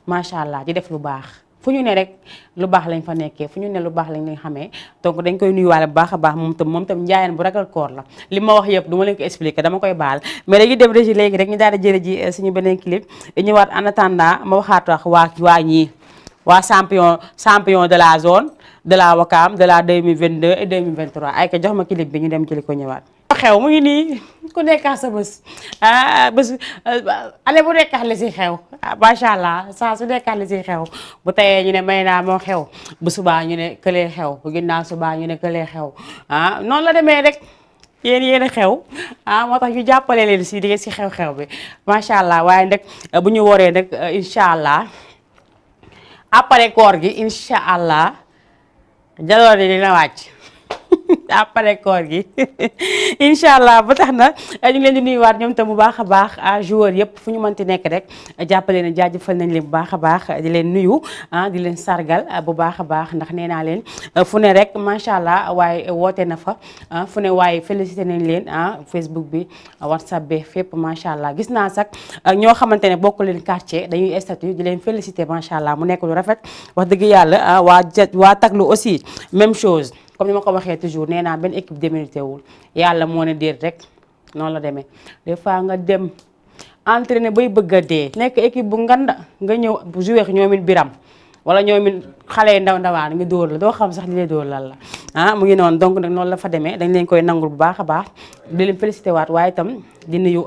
macha allah di def lu baax. fu ñu ne rek lu baax lañ fa nekkee fu ñu ne lu baax lañ lañ xamee donc dañ koy nuyuwaale bu baax a baax moom tam njaayeen bu ragal koor la li ma wax yëpp du ma leen ko expliquer dama koy baal mais dañuy dem régi léegi rek ñu daal di jële ji suñu beneen clip ñëwaat en attendant ma waxaat wax waa ñii waa champion de la zone de la Wakaam de la 2022 et 2023 ay ka jox ma clip bi ñu dem jëli ko ñëwaat xew mu ngi nii ku nekkax sa bés bés année bu nekkax li si xew macha allah saa su nekkax li si xew bu tayee ñu ne may naa moo xew bu subaa ñu ne këlee xew bu ginnaaw subaa ñu ne këlee xew noonu la demee rek yéen a xew moo tax ñu jàppale leen si di ngeen si xew-xew bi macha allah waaye nag bu ñu waree nag incha allah après koor gi incha allah jaloor yi dina wàcc après koor gi incha allah ba tax na ñu ngi leen di nuyuwaat ñoom tam bu baax a baax joueur yëpp fu ñu mënti nekk rek jàppale ne jaajëfal nañ leen bu baax a baax di leen nuyu di leen sargal bu baax a baax ndax nee naa leen fu ne rek macha allah waaye woote na fa fu ne waaye félicité nañ leen Facebook bi WhatsApp bi fépp macha allah gis naa sax ñoo xamante ne bokk leen quartier dañuy statut di leen félicité macha allah mu nekk lu rafet wax dëgg yàlla waa taglu aussi même chose. comme ni ma ko waxee toujours nee naa benn équipe démérité wul yàlla moo ne déet rek noonu la demee des fois nga dem entraîné bay bëgg a dee nekk équipe bu nganda nga ñëw bu joué ñoomin biram wala ñoomin xale ndawaan nga dóor la doo xam sax li lay dóor lan la mu ngi noonu donc nag noonu la fa demee dañ leen koy nangul bu baax a baax di leen félicité waat waaye itam di nuyu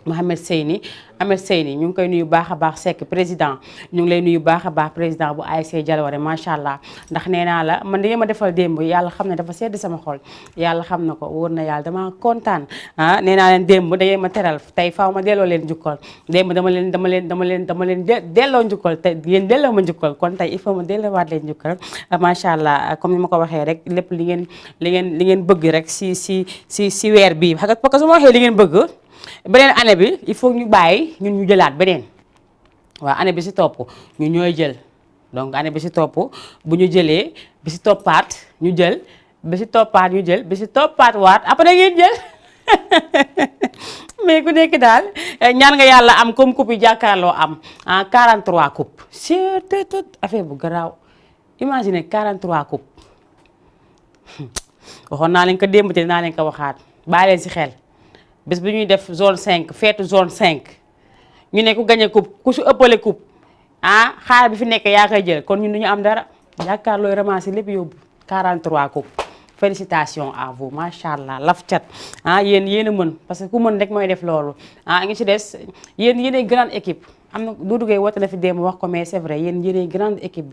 Mohamed Seyni Ahmed Seyni ñu ngi koy nuyu baax a baax Seck président ñu ngi lay nuyu baax a baax président bu ASC Jalooré macha allah ndax nee naa la man di ma defal démb yàlla xam ne dafa sedd sama xol yàlla xam na ko wóor na yàlla dama kontaan nee naa leen démb da ngeen ma teral tey faaw ma delloo leen njukkal démb dama leen delloo njukkal te yéen delloo ma njukkal kon tey il faut ma delloowaat leen njukkal macha allah comme ni ma ko waxee rek lépp li ngeen bëgg rek si weer bii parce que su ma waxee li ngeen bëgg beneen année bi il faut ñu bàyyi ñun ñu jëlaat beneen waaw année bi si topp ñu ñooy jël donc année bi si topp bu ñu jëlee bi si toppaat ñu jël bi si toppaat ñu jël bi si toppaat waat après ngeen jël mais ku nekk daal ñaan nga yàlla am comme coupe yi jàkkaarloo am 43 coupe c'est tout affaire bu garaaw imagine 43 coupe waxoon naa leen ko démb te dinaa leen ko waxaat bàyyi leen si xel bés bi ñuy def zone 5 feetu zone 5 ñu ne ku gagné coupe ku su ëppale coupe xaar bi fi nekk yaa koy jël kon ñun duñu am dara yaakaar looy ramasser lépp yóbbu 43 coupe félicitations à vous macha allah laf cat yéen a mën parce que ku mën rek mooy def loolu ngi ci des yéenay grande équipe am na Doudou Gueye woote na fi démb wax ko mais c'est vrai yéenay grande équipe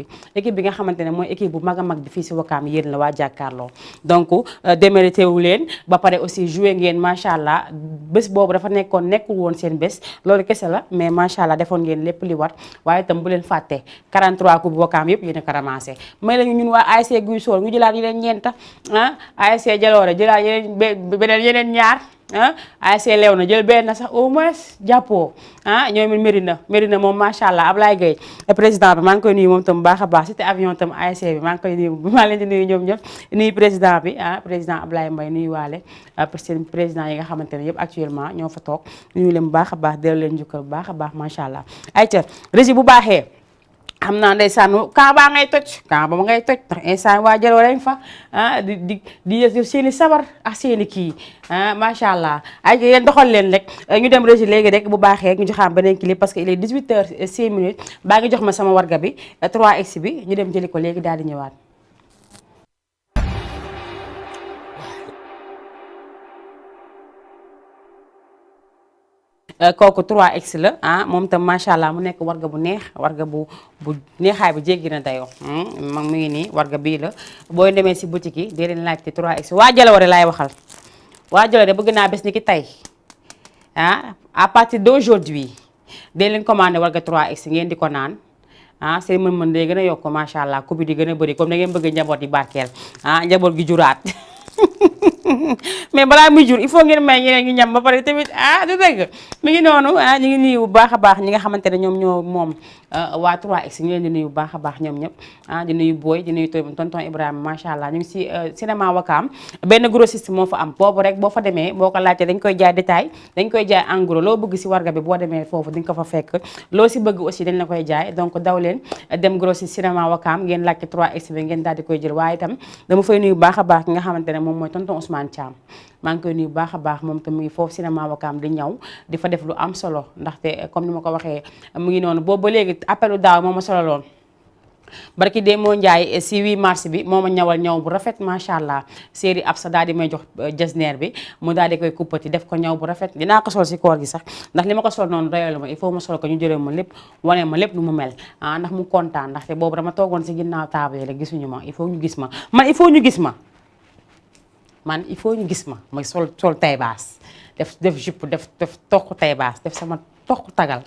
bi nga xamante ne mooy équipe bu mag a mag bi fii si Wakaam yéen la waa jàkkaarloo donc démérité wu leen ba pare aussi joué ngeen macha allah bés boobu dafa nekkul woon seen bés loolu kese la mais macha allah defoon ngeen lépp li war waaye itam bu leen fàtte 43 coupe Wakaam yëpp yéen a ko ramassé may lañu ñun waa ASC Guy Sool ñu jëlaat yeneen ñeenta ASC Jalooré jëlaat yeneen ñaar ASC Léona jël benn sax au moins jàppoo ñoom Mérina moom macha allah Ablaye Gueye président bi maa ngi koy nuyu moom tam baax a baax c'était avion tam ASC bi maa ngi koy nuyu maa leen di nuyu ñoom ñëpp nuyu président bi président Ablaye Mbaye nuyu waale seen président yi nga xamante ne yëpp actuellement ñoo fa toog nuyu leen bu baax a baax delloo leen njukkal bu baax a baax macha allah ayca régie bu baaxee xam naa ndeysaan camp baa ngay toj camp ba ma ngay toj ndax instant waa Jalooré lañ fa di seeni sabar ak seeni kii macha allah ay yéen doxal leen rek ñu dem régie léegi rek bu baaxee ñu joxaam beneen clip parce que il est 18h06 baa ngi jox ma sama warga bi 3x bi ñu dem jëli ko léegi daal di ñëwaat. kooku 3x la moom tam macha allah mu nekk warga bu neex warga bu neexaay bi jéggi na dayoo mu ngi nii warga bii la booy demee si boutique yi dee leen laajte 3x waa Jalooré laay waxal waa Jalooré bëgg naa bés ni ki tey à partir d'aujourd'hui dee leen commandé warga 3x ngeen di ko naan ah seen mën-mën day gën a yokk macha allah coupe di gën a bëri comme da ngeen bëgg njaboot yi barkeel ah njaboot gi juraat mais balaa muy jur il faut ngeen may ñeneen ñu ñam ba pare tamit ah du dëgg mi ngi noonu ah ñu ngi nuyu bu baax a baax ñi nga xamante ne ñoom ñoo moom waa 3X ñu leen di nuyu bu baax a baax ñoom ñëpp ah di nuyu Boy di nuyu tonton Ibrahima macha allah ñu ngi si cinéma Wakaam benn grossiste moo fa am boobu rek boo fa demee boo ko laajtee dañ koy jaay détail dañ koy jaay en gros loo bëgg si warga bi boo demee foofu di nga ko fa fekk loo si bëgg aussi dañ la koy jaay donc daw leen dem grossiste cinéma Wakaam ngeen laajte 3X bi ngeen daal di koy jël waaye itam dama fay nuyu bu baax a baax ki nga xamante ne moom mooy tonton Ousmane Thiam maa ngi koy nuyu bu baax a baax moom tam mu ngi foofu cinéma Wakaam di ñaw di fa def lu am solo ndaxte comme ni ma ko waxee mu ngi noonu boobu ba léegi appelu daaw moo ma solo loon barki dee moo njaay si 8 mars bi moo ma ñawal ñaw bu rafet macha allah série ab sa daal di may jox jasneer bi mu daal di koy kuppati def ko ñaw bu rafet dinaa ko sol si koor gi sax ndax li ma ko sol noonu doyalu ma il faut ma sol ko ñu jëlee ma lépp wane ma lépp nu mu mel ah ndax mu kontaan ndaxte boobu dama toogoon si ginnaaw table rek gisuñu ma il faut ñu gis ma man il faut ñu gis ma man il faut ñu gis ma mooy sol tay baas def jupe def toq tay baas def sama toq tagal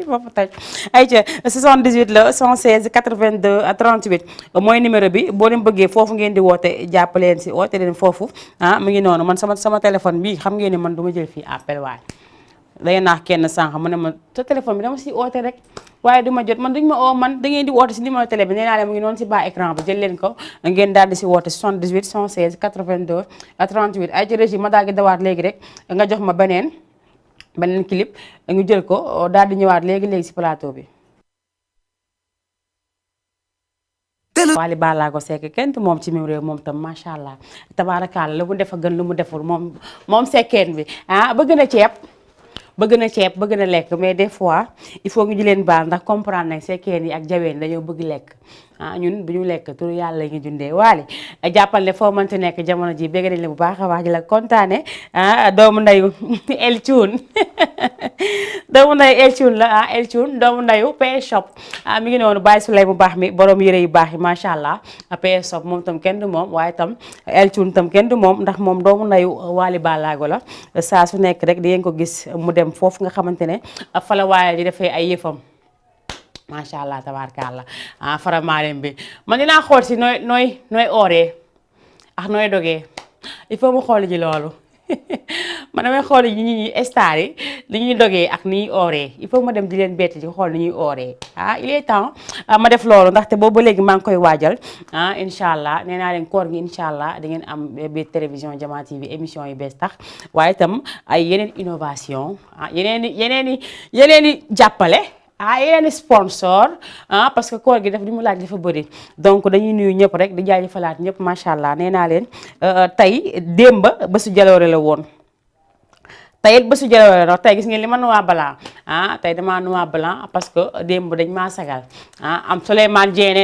boobu taj ayca 78 la 116 82 38 mooy numéro bi boo leen bëggee foofu ngeen di woote jàppaleen si woote leen foofu ah mu ngi noonu man sama téléphone bi xam ngeen ne man du ma jël fii appel waaye day naax kenn sànq mu ne ma sa téléphone bi dama si oote rek waaye du ma jot man duñ ma oo man da ngeen di woote si numéro télé bi nee naa leen mu ngi noonu si bas écran bi jël leen ko ngeen daal di si woote 78 116 82 38 ay ci régie ma daal di dawaat léegi rek nga jox ma beneen clip ñu jël ko daal di ñëwaat léegi si plateau bi. Wally Ballago Seck kenn tu moom ci même réew moom tam macha allah tabaarakaala lu mu def a gën lu mu deful moom sekkeen bi ah bëgg na ceeb. bëgg na lekk mais des fois il faut ñu di leen baal ndax comprendre nañ sekkeen yi ak jaween dañoo bëgg lekk ah ñun bu ñu lekk turu yàlla ngi dundee Wally jàppal ne foo mënti nekk jamono ji bëgg nañ la bu baax a baax di la kontaane ah doomu ndayu El Thioune doomu ndayu El Thioune la ah El Thioune doomu ndayu PS Shop ah mi ngi noonu bàyyi su lay bu baax mi borom yëre yu baax yi macha allah PS Shop moom tam kenn du moom waaye tam El Thioune tam kenn du moom ndax moom doomu ndayu Wally Ballago la saa su nekk rek di ngeen ko gis mu dem foofu nga xamante ne fa la Wally di defee ay yëfam macha allah tabaarkalla ah faramaaleen bi man dinaa xool si nooy ooree ak nooy dogee il faut mu xool ji loolu man damay xool ji ñi star yi li ñuy dogee ak ni ñuy ooree il faut ma dem di leen bett ci xool ni ñuy ooree ah il est temps ma def loolu ndaxte boobu ba léegi maa ngi koy waajal ah incha allah nee naa leen koor gi incha allah da ngeen am biir télévision Jama TV émission yu bees tax waaye itam ay yeneen innovation ah yeneen i jàppale. yeneen sponsor parce que koor gi daf di mu laaj dafa bëri donc dañuy nuyu ñëpp rek di jaajëfalaat ñëpp macha allah nee naa leen tey démba bésu jaloore la woon tey it bésu jaloore la tey gis ngeen li ma noir blanc tey damaa noir blanc parce que démb dañ maa sagal am Souleymane Dieng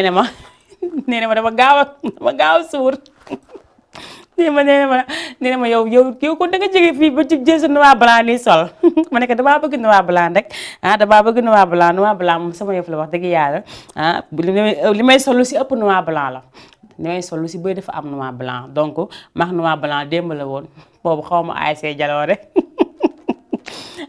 nee na ma dama gaaw a suur nee na ma yow kon da nga jóge fii ba ci jël sa noir blanc nii sol ma ne ko damaa bëgg noir blanc rek damaa bëgg noir blanc moom sama yëf la wax dëgg yàlla li may sol lu si ëpp noir blanc la li may sol lu si bëri dafa am noir blanc donc max noir blanc démb la woon boobu xaw ma ASC Jaloore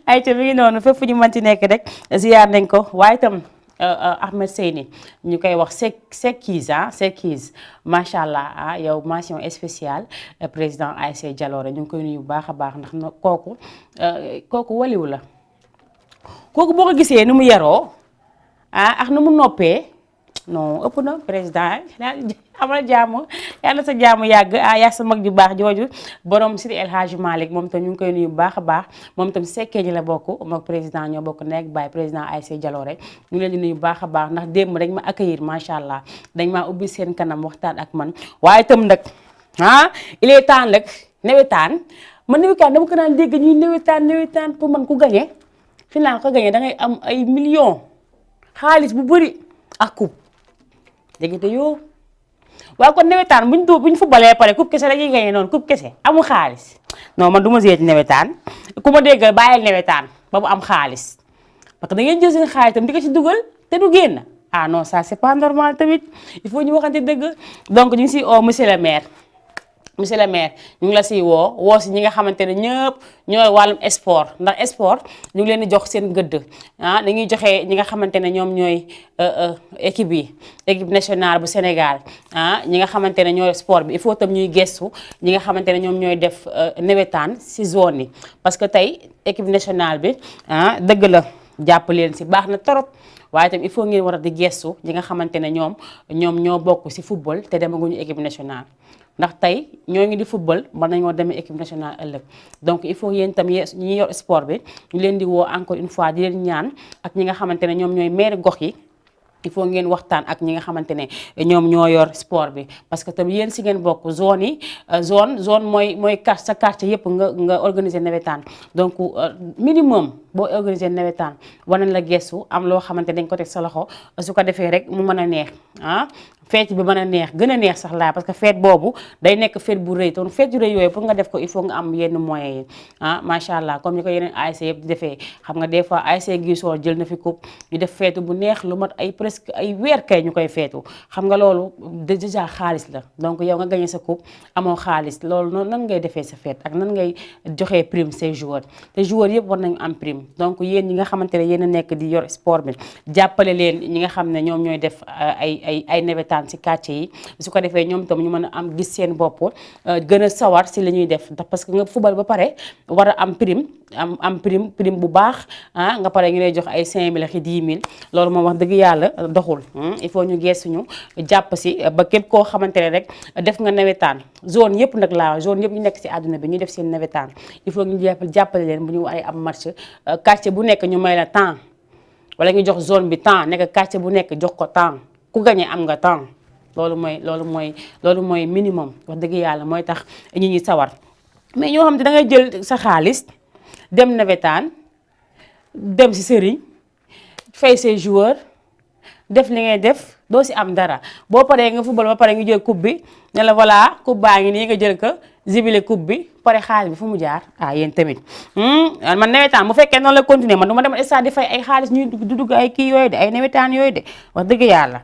ay ca mi ngi noonu fépp fu ñu mën ci nekk rek ziyaar nañ ko waaye itam Ahmed Seyni ñu koy wax Sekkiz macha allah yow mention spéciale président ASC Jaloore ñu ngi koy nuyu bu baax a baax ndax kooku waliwu la kooku boo ko gisee ni mu yaroo ak nu mu noppee non ëpp na président amal jàmm yàlla sa jàmm yàgg yaa sa mag ju baax jooju borom Sidi El Hadji Malick moom tam ñu ngi koy nuyu bu baax a baax moom tam sekkee ñi la bokk moom président ñoo bokk nekk baay président ASC Jaloore ñu leen di nuyu bu baax a baax ndax démb dañ ma accueillir macha allah dañ maa ubbi seen kanam waxtaan ak man waaye itam nag il est temps nag nawetaan man nawetaan dama ko naan dégg ñuy nawetaan pour man ku gagné final ko gagné da ngay am ay millions xaalis bu bëri ak coupe dégg te yow waaw kon nawetaan buñ footballee pare coupe kese dañuy gagné noonu coupe kese amul xaalis non man du ma seeti nawetaan ku ma déggal bàyyil nawetaan ba mu am xaalis parce que da ngeen jël seen xaalis tam di ko ci dugal te du génn non ça c'est pas normal tamit il faut ñu waxante dëgg donc ñu ngi si monsieur le maire monsieur le maire ñu ngi la siy woo si ñi nga xamante ne ñëpp ñooy wàllum sport ndax sport ñu ngi leen di jox seen gëdd dañuy joxe ñi nga xamante ne ñoom ñooy équipe nationale bu Sénégal ñi nga xamante ne ñooy sport bi il faut tam ñuy gestu ñi nga xamante ne ñoom ñooy def nawetaan si zone yi parce que tey équipe nationale bi dëgg la jàpp leen si baax na trop waaye tam il faut ngeen war a di gestu ñi nga xamante ne ñoom ñoo bokk si football te demaguñu équipe nationale. ndax tey ñoo ngi di football mën nañoo demee équipe nationale ëllëg donc il faut yéen itam ñi yor sport bi ñu leen di woo encore une fois di leen ñaan ak ñi nga xamante ne ñoom ñooy maire gox yi il faut ngeen waxtaan ak ñi nga xamante ne ñoom ñoo yor sport bi parce que tam yéen si ngeen bokk zone yi zone mooy sa quartier yëpp nga organiser nawetaan donc minimum boo organiser nawetaan war nañ la gestu am loo xamante dañ ko teg sa loxo su ko defee rek mu mën a neex feet bi mën a neex gën a neex sax laa parce que feet boobu day nekk feet bu rëy ton feet yu rëy yooyu pour nga def ko il faut nga am yenn moyens yi macha allah comme ni ko yeneen ASC yëpp di defee xam nga des fois ASC Guissol jël na fi coupe ñu def feetu bu neex lu mat ay presque ay weer kay ñu koy feetu xam nga loolu déjà xaalis la donc yow nga gagné sa coupe amoo xaalis loolu noonu nan ngay defee sa feet ak nan ngay joxee prime say joueurs te joueurs yëpp war nañu am prime donc yéen ñi nga xamante ne yéen a nekk di yor sport bi jàppale leen ñi nga xam ne ñoom ñooy def ay nawetaan ci quartier yi su ko defee ñoom itam ñu mën a am gis seen bopp gën a sawar si li ñuy def ndax parce que nga football ba pare war a am prime am prime bu baax nga pare ñu lay jox ay 5000 ak 10 000 loolu moom wax dëgg yàlla doxul il faut ñu geesuñu jàpp si ba képp koo xamante ne rek def nga nawetaan zone yëpp nag laa zone yëpp ñu nekk si àdduna bi ñu def seen nawetaan il faut ñu jàppale leen bu ñu ay am match quartier bu nekk ñu may la temps wala ñu jox zone bi temps nekk quartier bu nekk jox ko temps ku gagné am nga temps loolu mooy minimum wax dëgg yàlla mooy tax ñi ñi sawar mais ñoo xam ne da ngay jël sa xaalis dem nawetaan dem si sëriñ fay say joueur def li ngay def doo si am dara boo paree nga football ba pare nga jël coupe bi ne la voilà coupe baa ngi nii nga jël ko zibile coupe bi pare xaalis bi fu mu jaar yéen tamit man nawetaan bu fekkee noonu la continuer man du ma dem stade di fay ay xaalis ñuy dugg ay kii yooyu de ay nawetaan yooyu de wax dëgg yàlla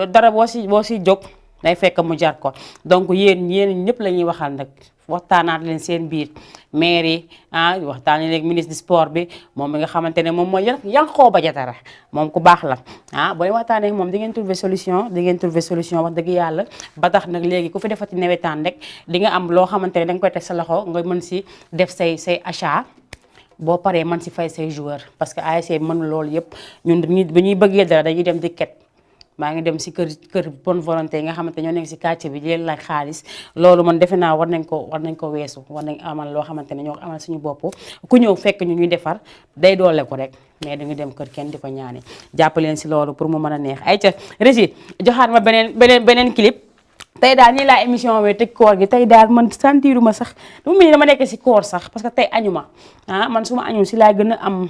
dara boo si jóg day fekk mu jar ko donc yéen ñëpp la ñuy waxal nag waxtaanaat leen seen biir maire yi waxtaan leen ak ministre du sport bi moom mi nga xamante ne moom mooy Yankhoba Diattara moom ku baax la booy waxtaanee moom di ngeen trouver solution wax dëgg yàlla ba tax nag léegi ku fi defati nawetaan rek di nga am loo xamante ne danga koy teg sa loxo nga mën si def say achat boo paree mën si fay say joueur parce que ASC bi mën loolu yëpp ñun bi ñuy bëggee dara dañuy dem di ket maa ngi dem si kër bonne volonté yi nga xamante ñoo nekk si quartier bi di leen laaj xaalis loolu man defe naa war nañ ko weesu war nañ amal loo xamante ne ñoo ko amal suñu bopp ku ñëw fekk ñu ñuy defar day doole ko rek mais dañu dem kër kenn di ko ñaani jàpp leen si loolu pour mu mën a neex ay ca Régie joxaat ma beneen clip tey daal nii laa émission bi tëj koor gi tey daal man sentiruma sax dama nekk si koor sax parce que tey añu ma man su ma añul si laa gën a am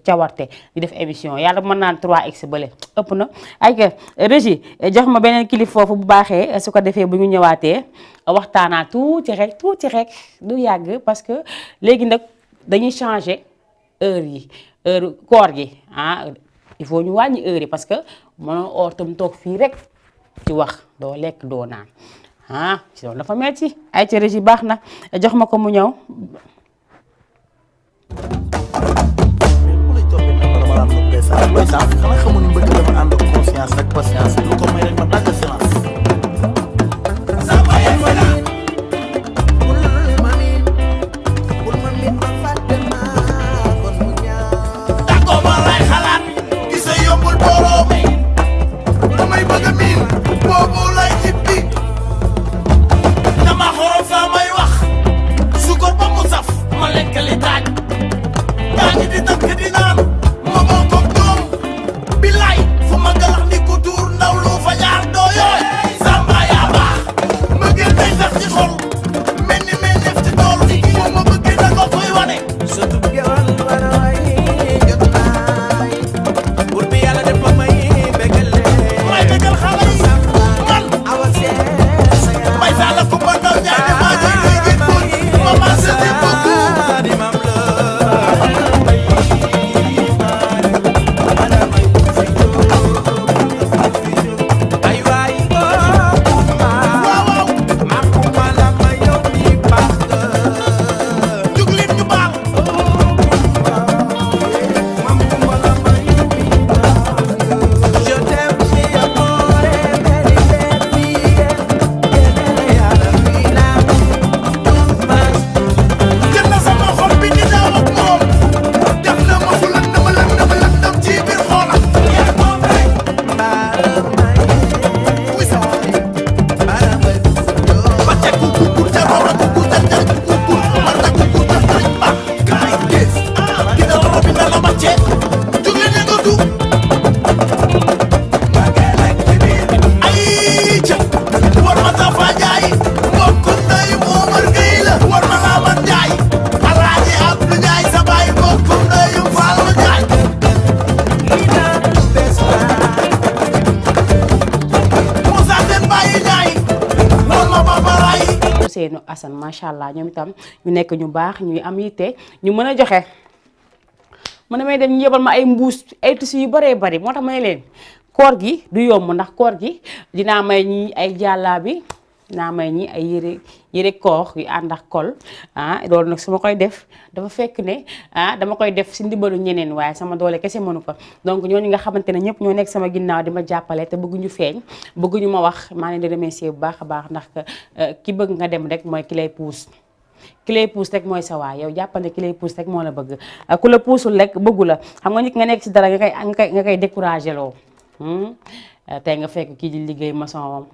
cawarte di def émission yàlla mën naan 3x bële ëpp na ay ka Régie jox ma beneen clip foofu bu baaxee su ko defee bu ñu ñëwaatee waxtaanaa tuuti rek du yàgg parce que léegi nag dañuy changer heure koor gi il faut ñu wàññi heure yi parce que mënoo oor tam toog fii rek ci wax doo lekk doo naan ci loolu dafa metti ay ca Régie baax na jox ma ko mu ñëw looy saaf xanaa xamu ni mbëgg dafa ànd ak conscience ak patience lu ko may rek ma dagg silence dàqoo ma lay xalaat gisa yombul borom damay bëgg a miin boobu lay jippi dama xorom fa may wax su ko ba mu saf Assane macha allah ñoom itam ñu nekk ñu baax ñuy am yitte ñu mën a joxe. man damay dem ñu yebal ma ay mbuus ay tissus yu bëree bëri moo tax ma ne leen koor gi du yomb ndax koor gi dinaa may ñi ay jàllaabi dinaa may ñi ay yére koor yu ànd ak kol loolu nag su ma koy def dafa fekk ne dama koy def si ndimbalu ñeneen waaye sama doole kese mënu ko donc ñooñu nga xamante ne ñëpp ñoo nekk sama ginnaaw di ma jàppale te bëgguñu feeñ bëgguñu ma wax maa leen di remercier bu baax a baax ndax ki bëgg nga dem rek mooy ki lay puus ki lay puus rek mooy sa waay yow jàppal ne ki lay puus rek moo la bëgg ku la puusul rek bëggu la xam nga nit nga nekk si dara nga koy découragé loo tey nga fekk kii di liggéey maçon wam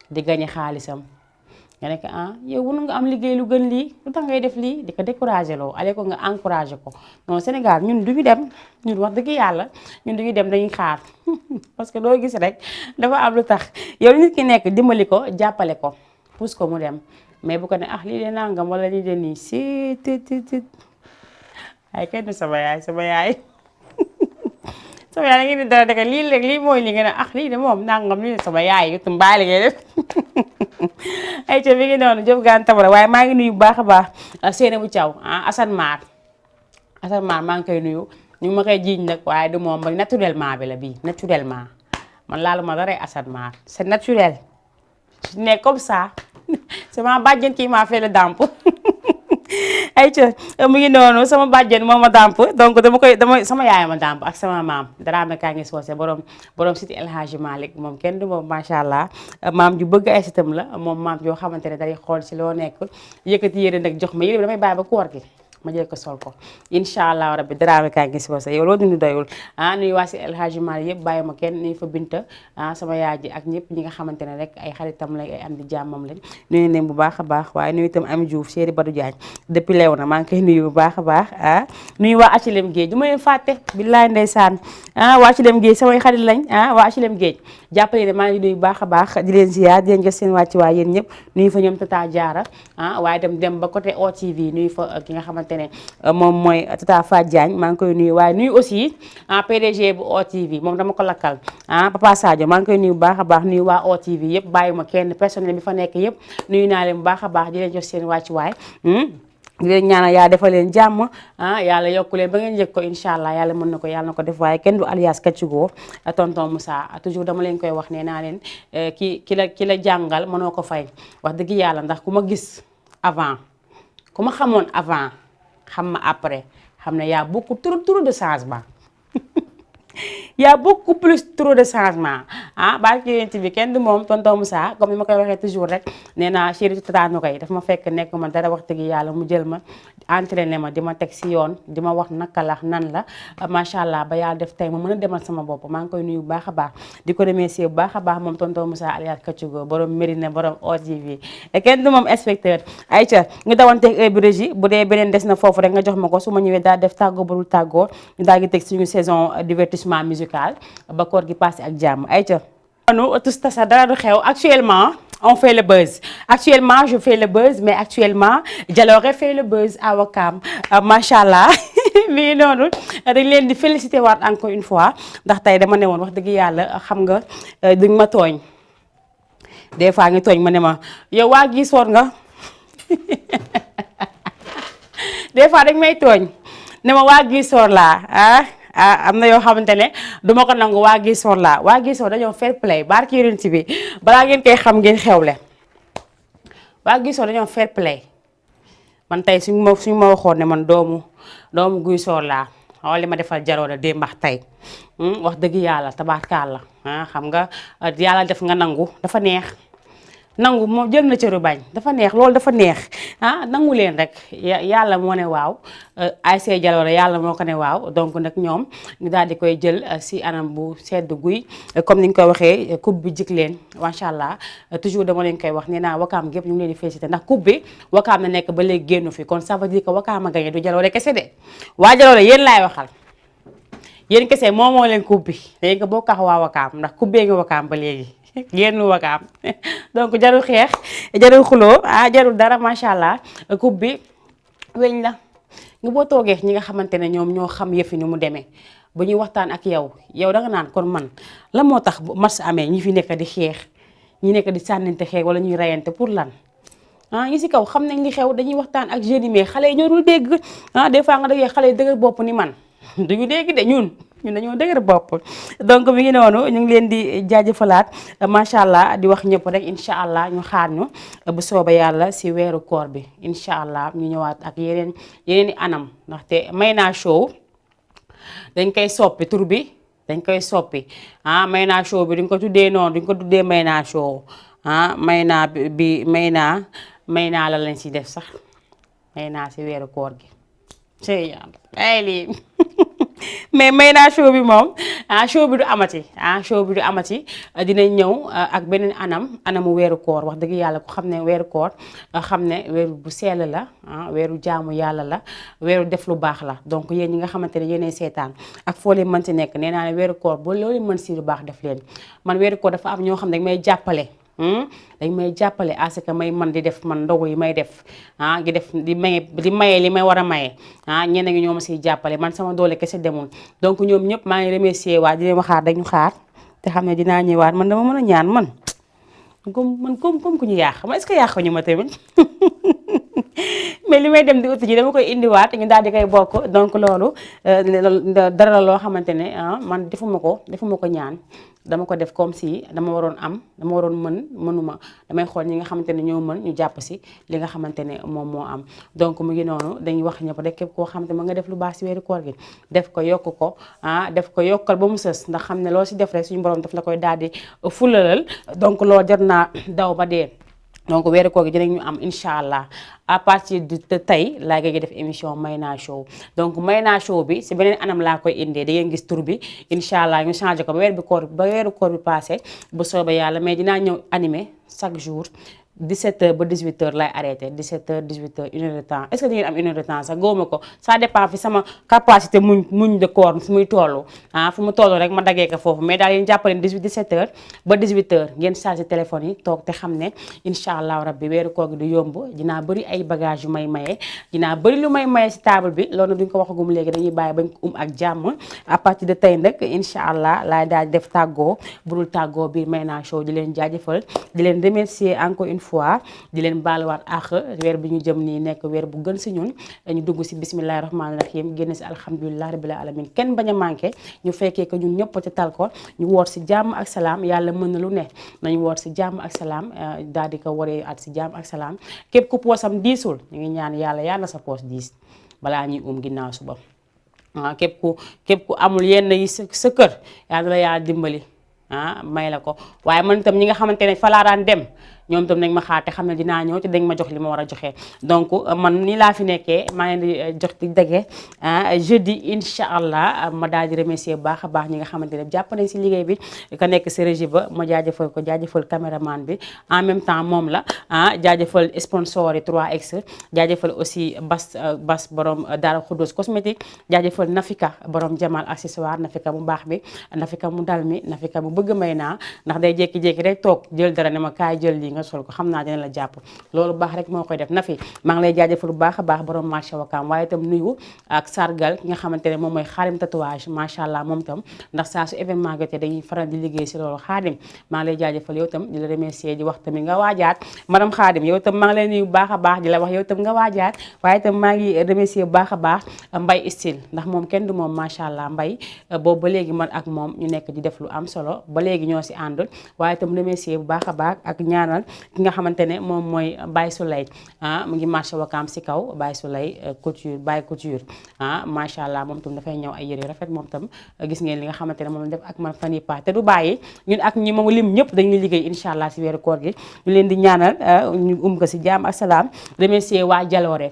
di gañe xaalisam nga nekk yow wunu nga am liggéey lu gën lii lu tax ngay def lii di ko découragé loo ale ko nga encouragé ko non Sénégal ñun duñu dem ñun wax dëgg yàlla ñun duñu dem dañuy xaar parce que doo gis rek dafa am lu tax yow nit ki nekk dimbali ko jàppale ko puus ko mu dem mais bu ko ne lii de nangam wala lii de nii si tit ay kenn du sama yaay sama yaay da ngeen di dara dëgg lii léegi lii mooy li nga ne lii de moom nangam lii de sama yaay yu tumbaay la ngay def ay ca mi ngi noonu jëf gaan tabara waaye maa ngi nuyu bu baax a baax Seynabou Thiaw Assane Mar maa ngi koy nuyu ñu ngi ma koy jiiñ nag waaye du moom ba naturellement bi la bii naturellement man laalu ma dara Assane Mar c'est naturel je ne comme ça c'est ma bàjjen kii maa fait le damp ay ca mu ngi noonu sama bàjjen moo ma damp donc dama sama yaay ma damp ak sama maam Dramé kaa ngi soose borom site El Hadji Malick moom kenn du moom macha allah maam ju bëgg ay sitam la moom maam joo xamante ne day xool si loo nekk yëkkati yére nag jox ma yére bi damay bàyyi ba koor gi ma jël ko sol ko incha allah rabbi Dramé kaa ngi soose yow loo dund doyul nuyu waa si El Hadji Malick yëpp bàyyi ma kenn nuyu fa Binta sama yaay ji ak ñëpp ñi nga xamante ne rek ay xaritam lañ ay am di jàmmam lañ nuyu leen bu baax a baax waaye nuyu itam Ami Diouf Chéri Badou Diagne depuis leew na maa ngi koy nuyu bu baax a baax nuyu waa HLM Géej du ma leen fàtte billaay ndeysaan waa HLM Géej samay xarit lañ waa HLM Géej jàppale ne maa ngi nuyu bu baax a baax di leen ziar di leen jox seen wàcc waay yéen ñëpp nuyu fa ñoom Tata Diarra waaye dem ba côté OTV nuyu fa ki nga xamante ne moom mooy Tata Fatou Diagne maa ngi koy nuyu waaye nuyu aussi PDG bu OTV moom dama ko lakkal Papa Sadio maa ngi koy nuyu bu baax a baax nuyu waa OTV yëpp bàyyi ma kenn personnel bi fa nekk yëpp nuyu naa leen bu baax a baax di leen jox seen wàcc waay di leen ñaanal yaa defal leen jàmm yàlla yokku leen ba ngeen yëg ko incha allah yàlla mën na ko yàlla na ko def waaye kenn du alias Kaccigo tonton Moussa toujours dama leen koy wax nee naa leen ki la jàngal mënoo ko fay wax dëgg yàlla ndax ku ma gis avant ku ma xamoon avant xam ma après xam ne y'a beaucoup trop de changement y'a beaucoup plus trop de changement barki yonent bi kenn du moom tonton Moussa comme ni ma koy waxee toujours rek nee naa chéri Tata Nogaye daf ma fekk nekk ma dara wax dëgg yàlla mu jël ma entraîné ma di ma teg si yoon di ma wax naka la nan la macha allah ba yàlla def tey ma mën a demal sama bopp maa ngi koy nuyu bu baax a baax di ko remercier bu baax a baax moom tonton Moussa alias Kaccigo borom Mérina borom OTV kenn du moom inspecteur ayca ñu dawanteeg heure bi régie bu dee beneen des na foofu rek nga jox ma ko su ma ñëwee daal def tàggoo barul tàggoo ñu daal di teg suñu saison divertissement musical ba koor gi passé ak jàmm ayca anu tous tasa dara du xew actuellement on fait le buzz actuellement je fais le buzz mais actuellement Jalooré fait le buzz à Ouakam macha allah mi noonu dañ leen di féliciter waat encore une fois ndax tey dama ne woon wax dëgg yàlla xam nga duñ ma tooñ des fois ngi tooñ ma ne ma yow waa gii soor nga des fois dañ may tooñ ne ma waa gii soor laa am na yoo xamante ne duma ko nangu waa Gisoor laa waa Gisoor dañoo fair play barki yonent bi balaa ngeen koy xam ngeen xewle waa Gisoor dañoo fair play man tey suñu ma waxoon ne man doomu Guy Soor laa li ma defal Jalooré démb ak tey wax dëgg yàlla tabaarkalla xam nga yàlla def nga nangu dafa neex nangu moom jël na cëru bañ dafa neex loolu dafa neex nangu leen rek yàlla moo ne waaw ASC Jalooré yàlla moo ko ne waaw donc nag ñoom ñu daal di koy jël si anam bu sedd guy comme ni ñu koy waxee coupe bi jik leen macha allah toujours dama leen koy wax nee naa Wakaam gépp ñu ngi leen di félicité ndax coupe bi Wakaam na nekk ba léegi génnu fi kon ça veut dire que Wakaam a gagné du Jalooré kese de waa Jalooré yéen laay waxal yéen kese moo leen coupe bi dañ ko bokk ak waa Wakaam ndax coupe bee ngi Wakaam ba léegi génn Wakaam donc jarul xeex jarul xuloo jarul dara macha allah coupe bi weñ la nga boo toogee ñi nga xamante ne ñoom ñoo xam yëfi ni mu demee ba ñuy waxtaan ak yow danga naan kon man la moo tax match amee ñi fi nekk di xeex ñi nekk di sànnante xeex wala ñuy rayante pour lan ñi si kaw xam nañ li xew dañuy waxtaan ak jeunes yi mais xale yi ñoo dul dégg des fois nga déggee xale yi dëgër bopp ni man duñu dégg de ñun dañoo dëgër bopp. donc mi ngi noonu ñu ngi leen di jaajëfalaat macha allah di wax ñëpp rek incha allah ñu xaar ñu bu soobee yàlla si weeru koor bi incha allah ñu ñëwaat ak yeneen i anam ndaxte Mayna Show dañ koy soppi tur bi dañ koy soppi Mayna Show bi duñ ko tuddee noonu duñ ko tuddee Mayna Show Mayna bi Mayna la lañ si def sax Mayna si weeru koor gi sey ay lii mais Mayna Show bi moom show bi du amati show bi du amati dinañ ñëw ak beneen anamu weeru koor wax dëgg yàlla ku xam ne weeru koor xam ne weeru bu sell la weeru jaamu yàlla la weeru def lu baax la donc yéen ñi nga xamante ne yéenay seetaan ak foo leen mën si nekk nee naa ne weeru koor ba loolu mën si lu baax def leen man weeru koor dafa am ñoo xam ne dañ may jàppale dañ may jàppale à ce que may man di def man ndogu yi may def di maye li may war a maye ñeneen ngi ñoo ma siy jàppale man sama doole kese demul donc ñoom ñëpp maa ngi remercier waa di leen waxaat dañu xaar te xam ne dinaa ñëwaat man dama mën a ñaan man comme ku ñu yàq ma est-ce que yàq ñu ma tamit mais li may dem di uti ji dama koy indiwaat ñu daal di koy bokk donc loolu dara la loo xamante ne man defuma ko ñaan dama ko def comme si dama waroon mënuma damay xool ñi nga xamante ne ñoo mën ñu jàpp si li nga xamante ne moom moo am donc mu ngi noonu dañuy wax ñëpp rek képp koo xamante ma nga def lu baax si weeru koor gi def ko yokk ko def ko yokkal ba mu sës ndax xam ne loo si def rek suñu borom daf la koy daal di fulalal donc loolu jar naa daw ba dee donc weeru koor gi dinañ ñu am incha allah à partir de tey laa ngi def émission Mayna Show donc Mayna Show bi si beneen anam laa koy indee da ngeen gis tur bi incha allah ñu changé ko ba weeru koor bi passé bu soobee yàlla mais dinaa ñëw animé chaque jour 17h ba 18h lay arrêté 17h 18h une heure de temps est-ce que di ngeen am une heure de temps sax góoma ko ça dépend fi sama capacité muñ de koor fu muy toll fu mu toll rek ma daggee ko foofu mais daal yéen jàppaleen 17h ba 18h ngeen chargé téléphone yi toog te xam ne incha allah rabbi weeru koor gi du yomb dinaa bëri ay bagages yu may maye dinaa bëri lu may maye si table bi loolu duñ ko waxagum léegi dañuy bàyyi bañ ko ak jàmm à partir de tey nag incha allah laay daal def tàggoo budul tàggoo biir Mayna Show di leen jaajëfal di leen remercier encore une fois di leen baaluwaat ak weer bi ñu jëm nii nekk weer bu gën si ñun ñu dugg si bismillahi rahmaani rahim génn si alhamdulilah rabbil alamin kenn bañ a manqué ñu fekkee que ñun ñëpp ci tal ko ñu woor si jàmm ak salaam yàlla mën na lu ne nañu woor si jàmm ak salaam daal di ko waree at si jàmm ak salaam képp ku poosam diisul ñu ngi ñaan yàlla sa poos diis balaa ñuy ginnaaw suba képp ku amul yenn yi sa kër yàlla la yàlla dimbali may la ko waaye man itam ñi nga xamante ne fa laa daan dem ñoom itam nañ ma xaar te xam ne dinaa ñëw te dañ ma jox li ma war a joxe donc man nii laa fi nekkee maa ngi leen di jox di dege jeudi incha allah ma daal di remercier bu baax a baax ñi nga xamante ne jàpp nañ si liggéey bi ka nekk si régie ba ma jaajëfal ko jaajëfal caméraman bi en même temps moom la jaajëfal sponsor yi 3X jaajëfal aussi Bas borom Dara Khoudoss cosmétique jaajëfal Nafika borom Jamal accessoire Nafika mu baax bi Nafika mu dal mi Nafika mu bëgg Mayna ndax day jékki-jékki rek toog jël dara ne ma kaay jël lii nga sol ko xam naa dina la jàpp loolu baax rek moo koy def Nafi maa ngi lay jaajëfal bu baax a baax borom marché Wakaam waaye itam nuyu ak sargal ki nga xamante ne moom mooy Xaadim tatouage macha allah moom itam ndax saa su événement gotee dañuy faral di liggéey si loolu Xaadim maa ngi lay jaajëfal yow itam di la remercier di wax tamit nga waajaat madame Xaadim yow itam maa ngi lay nuyu bu baax a baax di la wax yow itam nga waajaat waaye itam maa ngi remercier bu baax a baax Mbay style ndax moom kenn du moom macha allah Mbay boobu ba léegi man ak moom ñu nekk di def lu am solo ba léegi ñoo si ànd waaye itam remercier bu baax a baax ak ñaanal ki nga xamante ne moom mooy Baye Souley mu ngi marché Wakaam si kaw Baye Souley couture Baye couture macha allah moom tam dafay ñëw ay yére rafet moom tam gis ngeen li nga xamante ne moom la def ak man fan yi pa te du bàyyi ñun ak ñi moom lim ñëpp dañuy liggéey incha allah si weeru koor gi ñu leen di ñaanal ñu ko si jaam ak salaam remercier waa Jaloore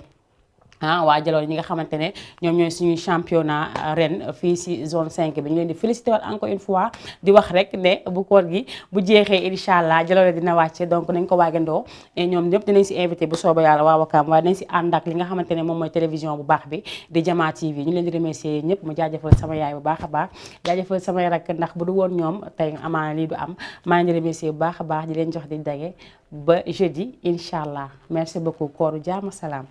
waa Jaloore ñi nga xamante ne ñoom ñooy suñu championnat ren fii si zone 5 bi ñu leen di féliciter waat encore une fois di wax rek ne bu koor gi bu jeexee incha allah Jaloore dina wàcce donc nañ ko waagandoo et ñoom ñëpp dinañ si invité bu soobee yàlla waa Wakaam waaye dinañ si ànd ak li nga xamante ne moom mooy télévision bu baax bi di Jama TV ñu leen di remercier ñëpp mu jaajëfal sama yaay bu baax a baax jaajëfal samay rakk ndax bu du woon ñoom tey amaana lii du am maa ngi remercier bu baax a baax di leen jox di dage ba jeudi incha allah merci beaucoup kooru jaama salaam